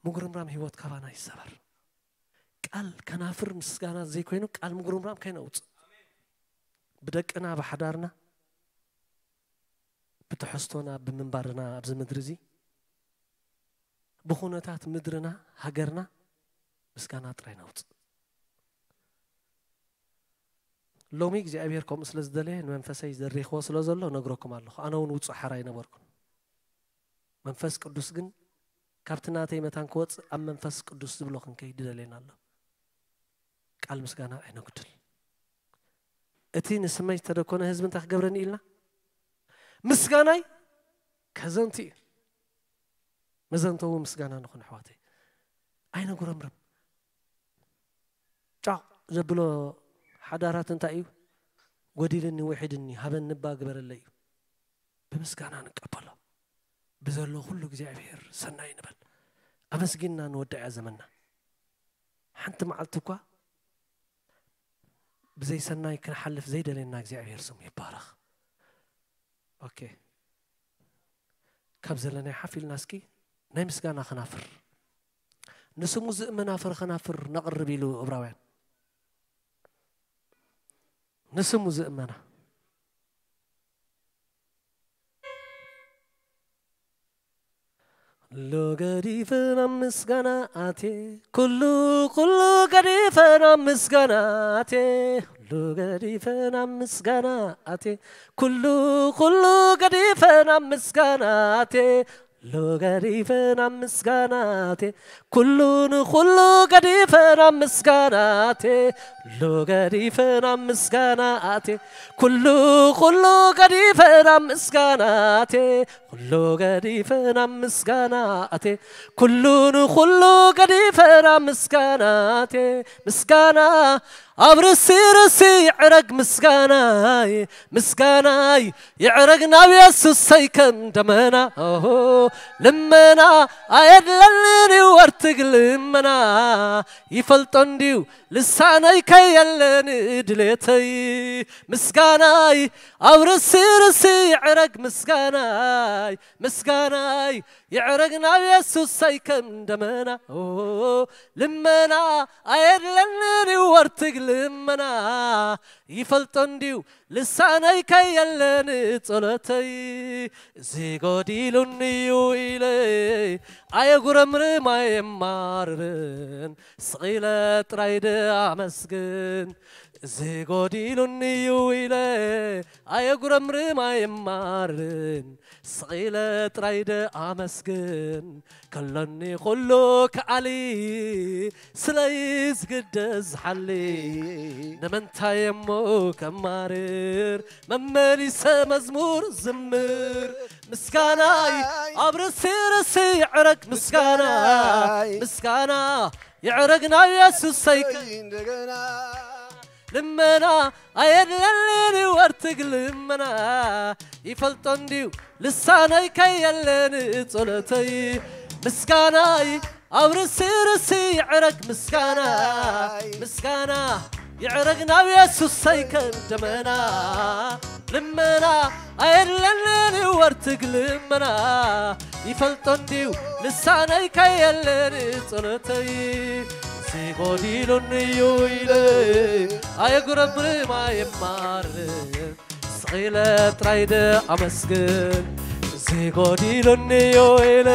ምጉርምራም ህይወት ካባና ይሰበር። ቃል ከናፍር ምስጋና ዘይኮይኑ ቃል ምጉርምራም ከይነውፅእ ብደቅና ብሓዳርና ብትሕዝቶና ብምንባርና ኣብዚ ምድሪ እዚ ብኹነታት ምድርና ሃገርና ምስጋና ጥራይ ነውፅእ። ሎሚ እግዚኣብሔር ከምኡ ስለ ዝደለየ ንመንፈሰይ ዘሪኽዎ ስለ ዘሎ ነግረኩም ኣለኹ። ኣነ እውን ውፁእ ሓራ ኣይነበርኩን። መንፈስ ቅዱስ ግን ካብቲ ናተይ መታን ክወፅእ ኣብ መንፈስ ቅዱስ ዝብሎ ክንከይድ ይደልየና ኣሎ። ቃል ምስጋና ኣይነጉድል። እቲ ንስመይ ዝተደኮነ ህዝቢ እንታይ ክገብረኒ ኢልና ምስጋናይ ከዘንቱ እዩ። መዘንተዊ ምስጋና ንኹን ኣሕዋተይ ኣይነጉረምርም። ጫቕ ዘብሎ ሓዳራት እንታይ እዩ? ጎዲልኒ ውሒድኒ ሃበኒ እባ ግበረለይ እዩ። ብምስጋና ንቀበሎ። ብዘሎ ኩሉ እግዚኣብሔር ሰናይ ንበል። ኣመስጊንና ንወዳእያ ዘመንና። ሓንቲ መዓልቲ እኳ ብዘይ ሰናይ ክንሓልፍ ዘይደልየና እግዚኣብሔር ስሙ ይባረኽ። ኦኬ ካብ ዘለናይ ሓፍ ኢልና እስኪ ናይ ምስጋና ከናፍር ንስሙ ዝእመና ፍረ ከናፍር ነቕርብ ኢሉ እብራውያን ንስሙ ዝእመና ኩሉ ገዲፈ ናብ ምስጋና ኣቴ ኩሉ ኩሉ ገዲፈ ናብ ምስጋና ኣቴ ኩሉ ገዲፈ ናብ ምስጋና ኣቴ ኩሉ ኩሉ ገዲፈ ናብ ምስጋና ኣቴ ኩሉ ገዲፈ ናብ ምስጋና ኣቴ ኩሉ ንኩሉ ገዲፈ ናብ ምስጋና ኣቴ ኩሉ ገዲፈ ናብ ምስጋና ኣቴ ኩሉ ኩሉ ገዲፈ ናብ ምስጋና ኣቴ ኩሉ ገዲፈ ናብ ምስጋና ኣቴ ኩሉ ንኩሉ ገዲፈ ናብ ምስጋና ኣቴ ምስጋና ኣብ ርእሲ ርእሲ ይዕረግ ምስጋናይ ምስጋናይ ይዕረግ ናብ የሱሰይ ከም ደመና ኦሆ ልመና ኣየድለንን ይወርትግ ልመና ይፈልጦ እንድዩ ልሳነይ ከየለን ድሌተይ ምስጋናይ ኣብ ርእሲ ርእሲ ይዕረግ ምስጋናይ ምስጋናይ ይዕረግ ናብ የሱሰይ ከም ደመና ኦሆ ልመና ኣየድለንን ይወር ትግልመና ይፈልጦ እንድዩ ልሳነይ ከየለን ጸሎተይ እዚ ጎዲሉኒ እዩ ኢለ ኣየጉረምርም ኣየማርርን ስቕ ኢለ ጥራይ ደኣመስግን እዚ ጎዲሉኒ እዩ ኢለ ኣየጉረምርም ኣየማርርን ስቕ ኢለ ጥራይ ደኣመስግን ከሎኒ ኩሉ ከኣሊ ስለይ ዝግደስ ዝሓሊ ንምንታይ እሞ ከማርር መመሊሰ መዝሙር ዝምር ምስጋናይ ኣብ ርእሲ ርእሲ ይዕረግ ምስጋና ምስጋና ይዕረግ ናብ የሱሰይ ልመና ኣየድለንን ወርትግ ልመና ይፈልጦ እንድዩ ልሳነይ ከየለን ጸሎተይ ምስጋናይ ኣብ ርእሲ ርእሲ ይዕረግ ምስጋና ምስጋና ይዕረግ ናብ የሱሰይ ከም ደመና ልመና ኣየድለንን ወርትግ ልመና ይፈልጦ እንድዩ ልሳነይ ከየለን ጸሎተይ እዚ ጎዲሉኒ እዩ ኢለ ኣየጉረምርም ኣየማርር ስቕ ኢለ ጥራይ ደኣመስግን እዚ ጎዲሉኒ እዩ ኢለ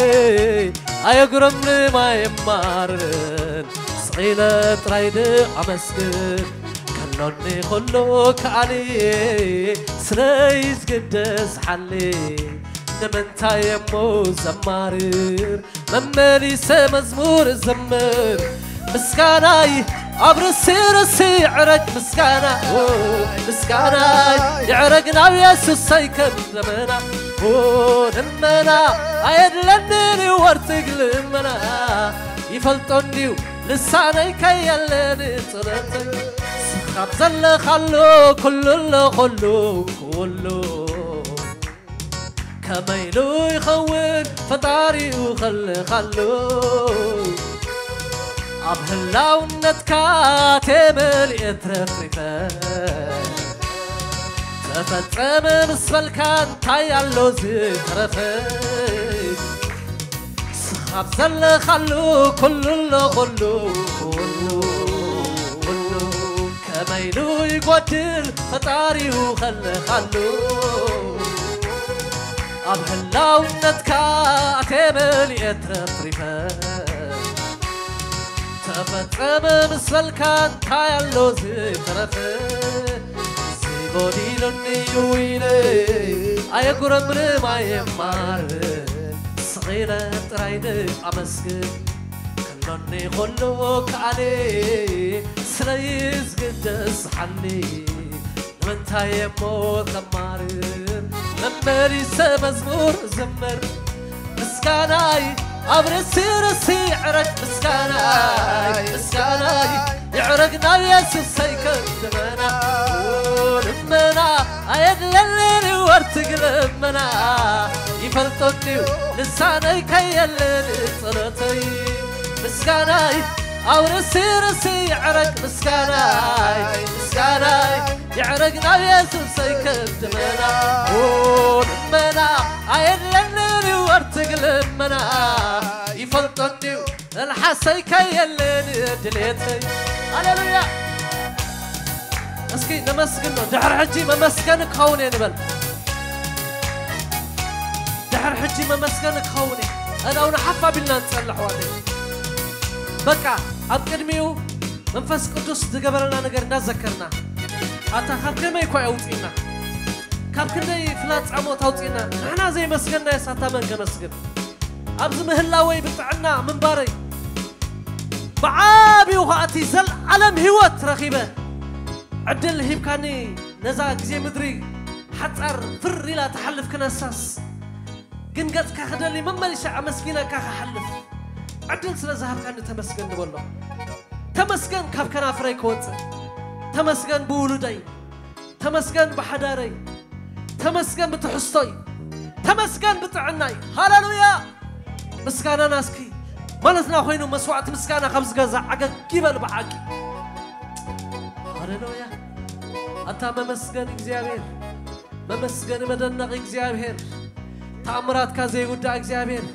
ኣየጉረምርም ኣየማርርን ስቕ ኢለ ጥራይ ደኣመስግን ከሎኒ ኩሉ ከኣሊ ስለይ ዝግደስ ሓሊ ንምንታይ እሞ ዘማርር መመሊሰ መዝሙር ዘምር ምስጋናይ ኣብ ርእሲ ርእሲ ይዕረግ ምስጋና ምስጋናይ ይዕረግ ናብ የሱሰይ ከም ደመና ልመና ኣየድለንን ወርትግ ልመና ይፈልጦ እንድዩ ልሳነይ ከየለን ጸሎተይ ስኻብ ዘለኻሉ ኩሉ ኣለኹሉ ኩሉ ከመይ ኢሉ ይኸውን ፈጣሪኡ ከለኻሉ ኣብ ህላውነትካ ተመሊኤ ትረፍሪፈ ተፈጸመ ምስ በልካ እንታይ ኣሎ ዝተረፈ ስኻብ ዘለኻሉ ኩሉ ኣሎ ኩሉ ኩሉ ኩሉ ከመይ ኢሉ ይጎድል ፈጣሪኡ ከለኻሉ ኣብ ህላውነትካ ተመሊኤ ትረፍሪፈ ተፈጸመ ምስ በልካ እንታይ ኣሎ ዝተረፈ እዚ ጎዲሉኒ እዩ ኢለ ኣየጉረምርም ኣየማርር ስቕ ኢለ ጥራይ ደኣመስግን ከሎኒ ኩሉ ከኣሊ ስለይ ዝግደስ ሓሊ ንምንታይ እሞ ከማርር መመሊሰ መዝሙር ዝምር ምስጋናይ ኣብ ርእሲ ርእሲ ይዕረግ ምስጋናይ ምስጋናይ ይዕረግ ናብ የሱሰይ ከም ደመና ልመና ኣየድለንን ወርትግ ልመና ይፈልጦ እንድዩ ልሳነይ ከየለን ጸሎተይ ምስጋናይ ኣብ ርእሲ ርእሲ ይዕረግ ምስጋናይ ምስጋናይ ይዕረግ ናብ የሱሰይ ከም ደመና ልመና ኣየድለንን ወርትግ ልመና ይፈልጦ እንድዩ መልሓሰይ ከየለን ድሌተይ ሃሌሉያ እስኪ ነመስግኖ ድሕሪ ሕጂ መመስገኒ ክኸውን እየ ንበል ድሕሪ ሕጂ መመስገኒ ክኸውን እየ ኣዳውና ሓፍ ኣቢልና ንጸሊ ኣሕዋተይ በቃ ኣብ ቅድሚኡ መንፈስ ቅዱስ ዝገበረልና ነገር እንዳዘከርና ኣታ ካብ ከመይ እኳ የውፅእና ካብ ክንደይ ፍላፃ ሞት ኣውፅእና ንሕና ዘይመስገንናዮ ሳታ መን ከመስግን ኣብዚ ምህላወይ ብጥዕና ምንባረይ ብዓብኡ ኸኣ እቲ ዘለዓለም ህይወት ረኺበ ዕድል ሂብካኒ ነዛ ግዜ ምድሪ ሓጻር ፍር ኢላ ትሓልፍ ክነሳስ ግን ገጽካ ክደሊ መመሊሰ ኣመስጊነካ ክሓልፍ ዕድል ስለ ዝሃብካኒ ተመስገን ንበሎ ተመስገን ካብ ከናፍረይ ክወጽእ ተመስገን ብውሉደይ ተመስገን ብሓዳረይ ተመስገን ብትሕዝቶይ ተመስገን ብጥዕናይ ሃሌሉያ ምስጋናና እስኪ ማለትና ኮይኑ መስዋዕቲ ምስጋና ካብ ዝገዛ ዓገግ ይበል ብሓቂ ሃሌሉያ ኣታ መመስገን እግዚኣብሔር መመስገን መደነቕ እግዚኣብሔር ተኣምራትካ ዘይውዳእ እግዚኣብሔር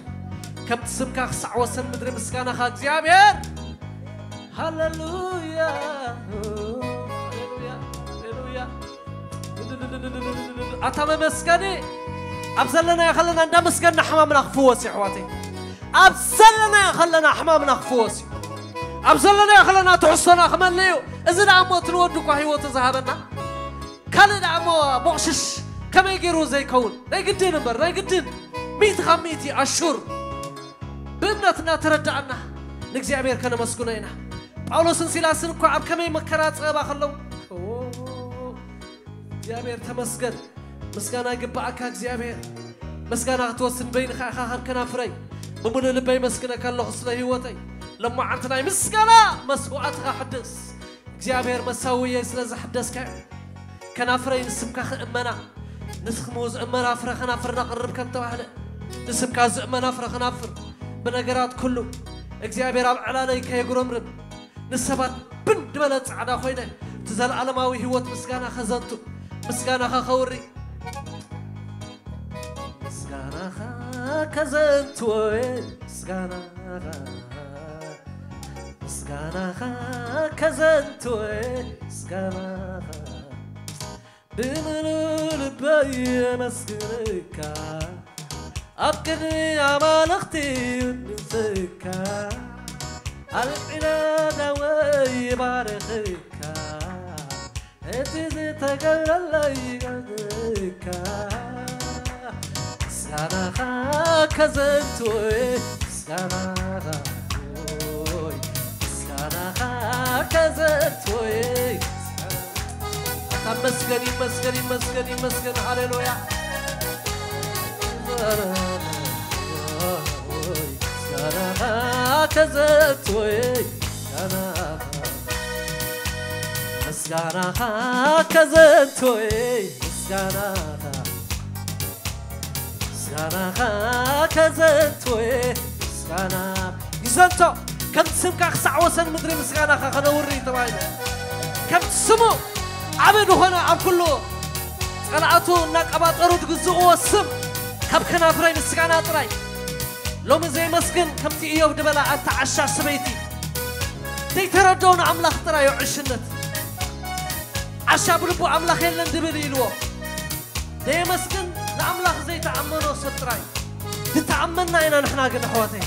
ከምቲ ስምካ ክሳዕ ወሰን ምድሪ ምስጋናኻ እግዚኣብሔር ሃሌሉያ ኣታ መመስገኒ ኣብ ዘለናዮ ከለና እንዳመስገንና ሕማምና ክፍወስ እዩ ኣሕዋተይ። ኣብ ዘለናዮ ከለና ሕማምና ክፍወስ እዩ። ኣብ ዘለናዮ ከለና ትሕዝቶና ክመልእ እዩ። እዚ ደኣ እሞ እቲ ንወዱ እኳ ህይወቱ ዝሃበና ካልእ ደኣ እሞ ሞቕሽሽ ከመይ ገይሩ ዘይከውን ናይ ግድን እምበር ናይ ግድን ሚእቲ ካብ ሚእቲ ኣሹር ብእምነት እናተረዳእና ንእግዚኣብሔር ከነመስግኖ ኢና። ጳውሎስን ሲላስን እኳ ኣብ ከመይ መከራ ጸበባ ከለዉ እግዚኣብሔር ተመስገን። ምስጋና ይግባኣካ እግዚኣብሔር። ምስጋና ክትወስድ በይንኻ ኢኻ ካብ ከናፍረይ። ብምሉእ ልበይ መስግነካ ኣለኹ ስለ ህይወተይ። ለማዓንቲ ናይ ምስጋና መስዋዕትኻ ሕድስ እግዚኣብሔር መሳውየይ ስለ ዘሕደስካዮ። ከናፍረይ ንስምካ ክእመና ንስሙ ዝእመና ፍረ ከናፍር ነቕርብ ከም ተባህለ ንስምካ ዝእመና ፍረ ከናፍር ብነገራት ኩሉ እግዚኣብሔር ኣብ ዕላለይ ከየጉረምርም ንሰባት ብን ድበለ ጻዕዳ ኮይነ እቲ ዘለዓለማዊ ህይወት ምስጋና ከዘንቱ ምስጋናኻ ከውሪ ምስጋናኻ ከዘንትዎ ምስጋናኻ ምስጋናኻ ከዘንትዎ ምስጋናኻ ብምሉእ ልበይ የመስግንካ ኣብ ቅድሚ ኣማልኽቲ ይውድስካ ኣልዒለ ዳወይ ይባርኽካ እቲ ዝተገብረለይ ይገዝእካ ምስጋናኻ ከዘንትወይ ምስጋናኻ ኦይ ምስጋናኻ ከዘንትወይ ኣታ መስገን ይመስገን ይመስገን ይመስገን ሃሌሉያ ምስጋናኻ ከዘንትወይ ምስጋናኻ ምስጋናኻ ከዘንትወይ ምስጋናኻ ምስጋናኻ ከዘንትወይ ምስጋና ይዘንቶ ከምቲ ስምካ ክሳዕ ወሰን ምድሪ ምስጋናኻ ከነውሪ እዩ ተባሂሉ ከምቲ ስሙ ዓቢ ዝኾነ ኣብ ኩሉ ጸላእቱ እናቀባጠሩ ዝግዝእዎ ስም ካብ ከናፍረይ ምስጋና ጥራይ ሎሚ ዘየመስግን ከምቲ እዮብ ዝበላ ኣታ ዓሻ ሰበይቲ ዘይተረድኦ ንኣምላኽ ጥራይ እዩ ዕሽነት ዓሻ ብልቡ ኣምላኽ የለን ድብል ኢልዎ ዘየመስግን ንኣምላኽ ዘይተኣመኖ ሰብ ጥራይ ዝተኣመንና ኢና ንሕና ግን ኣሕዋተይ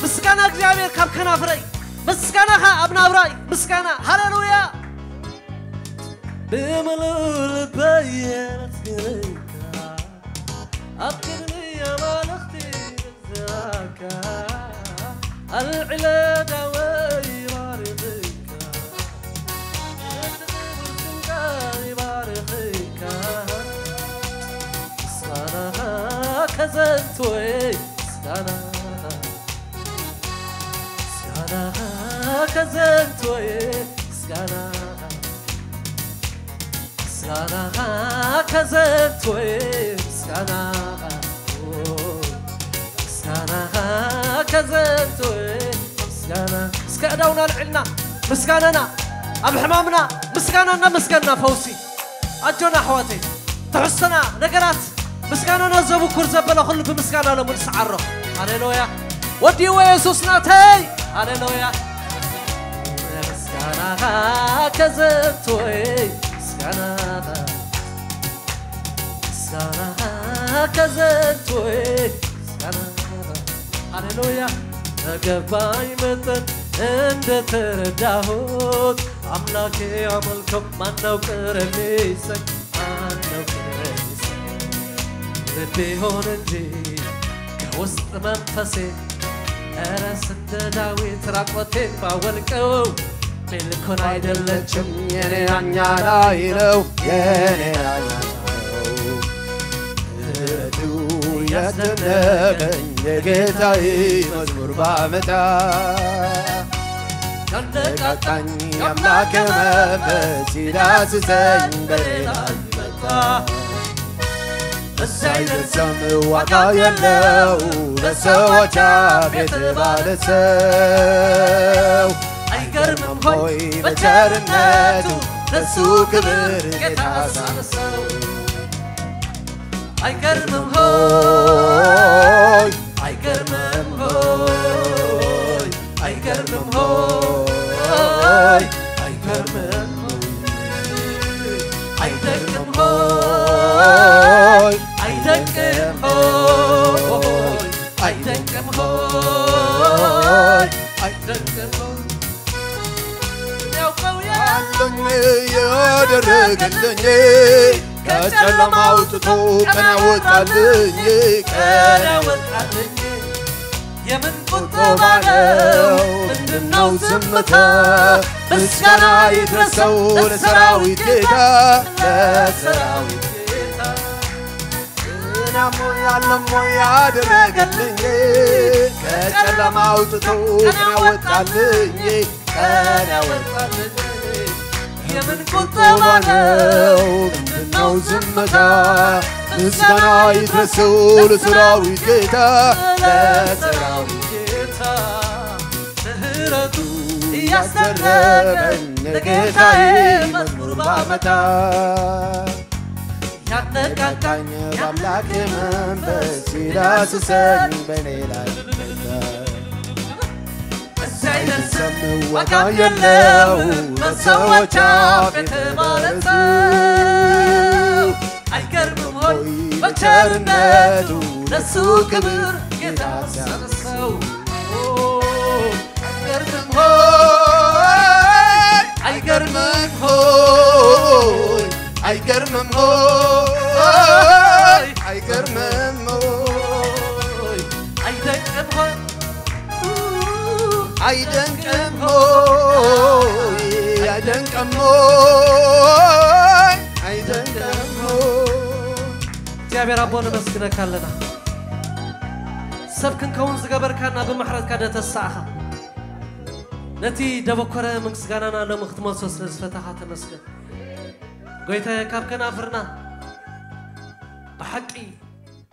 ምስጋና እግዚኣብሔር ካብ ከናፍረይ ምስጋናኻ ኣብ ናብራይ ምስጋና ሃሌሉያ ብምሉእ ልበይ የመስግንካ ኣብ ቅድሚ ኣማልኽቲ ገዛእካ ኣልዕለ ዳወይ ይባርኽካ እቲ ቅዱስ ስምካ ይባርኽካ ምስጋናኻ ከዘንትወይ ምስጋናኻ ምስጋናኻ ከዘንትወይ ምስጋናኻ ምስጋናኻ ከዘንትወይ ምስጋናኻ ምስጋናኻ ከዘንትወይ ምስጋና እስከ እዳውና ልዕልና ምስጋናና ኣብ ሕማምና ምስጋና እናመስገንና ፈውሲ ኣጆና ኣሕዋተይ ትሕዝቶና ነገራት ምስጋናና ዘብኩር ዘበለ ኩሉ ብምስጋና ሎሚ ንስዓሮ ሃሌሉያ ወዲዎ የሱስ ናተይ ሃሌሉያ ምስጋናኻ ከዘንትወይ ምስጋናኻ ምስጋናኻ ከዘንትወይ ምስጋናኻ ሃሌሉያ ተገባይ መጠን እንደተረዳሁት አምላኬ አመልከው ማነው ቅር የሚሰኝ ማነው ቅር የሚሰኝ ልቤ ሆን እንጂ ከውስጥ መንፈሴ እረስ እንደ ዳዊት ራቆቴን ባወልቀው ሜልኮን አይደለችም የኔ ዳኛ ላይ ነው የኔ ዳኛ ነው እረቱ ያስደነቀኝ የጌታዬ መዝሙር ባመጣ ያነቃቃኝ የአምላክ መንፈስ ሲዳስሰኝ በሌላ ይመጣ እዛ አይደርሰም ዋጋ የለው በሰዎች አፍ የተባለ ሰው አይገርምም ሆይ በቸርነቱ ለሱ ክብር ጌታ ሳነሰው አይገርምም ሆይ አይገርምም ሆይ አይገርምም ሆይ አይገርምም ሆይ አይደንቅም ሆይ አለኝ ያደረገልኝ፣ ከጨለማ አውጥቶ ቀን ያወጣልኝ፣ ቀን ያወጣልኝ። የምን ቁጠባ ነው? ምንድነው ዝምታ? ምስጋና ይድረሰው ለሰራዊት ጌታ፣ ለሰራዊት ጌታ። እናሞ ያለሞ ያደረገልኝ፣ ከጨለማ አውጥቶ ቀን ያወጣልኝ፣ ቀን ያወጣልኝ። የምን ቁጠባ ነው? ምንድነው ዝምታ? ምስጋና ይድረሰው ለሰራዊት ጌታ፣ ለሰራዊት ጌታ። ምህረቱ እያስደረገኝ ለጌታዬ መዝሙር ባመጣ፣ ያነቃቃኝ የአምላክ መንፈስ ሲዳስሰኝ በእኔ ላይ መጣ። እዚህ አይደርስም ዋጋ የለው በሰዎች አፍ የተባለ ሰው። አይገርምም ሆይ በቸርነቱ ለሱ ክብር ጌታ ሲያነሳው። አይገርምም ሆይ፣ አይገርምም ሆይ፣ አይገርምም ሆይ፣ አይገርምም ሆይ፣ አይደንቅም ሆይ፣ አይደንቅም ሆይ፣ አይደንቅም ሆይ፣ አይደንቅም ሆይ። እግዚኣብሔር ኣቦ ነመስግነካ ኣለና። ሰብ ክንከውን ዝገበርካና ብምሕረትካ ደተሳእኻ። ነቲ ደበኮረ ምስጋናና ሎሚ ክትመልሶ ስለ ዝፈታኻ ተመስገን። ጎይታየ ካብ ከናፍርና ብሓቂ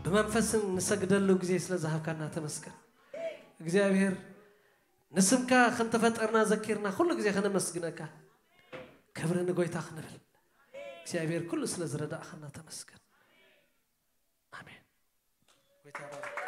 ብመንፈስን ንሰግደሉ ግዜ ስለ ዝሃብካና ተመስገን። እግዚኣብሔር ንስምካ ከም ተፈጠርና ዘኪርና ኩሉ ግዜ ከነመስግነካ። ክብሪ ንጎይታ ክንብል እግዚኣብሔር ኩሉ ስለ ዝረዳእኻና ተመስገን። ኣሜን። ጎይታ ይባርክ።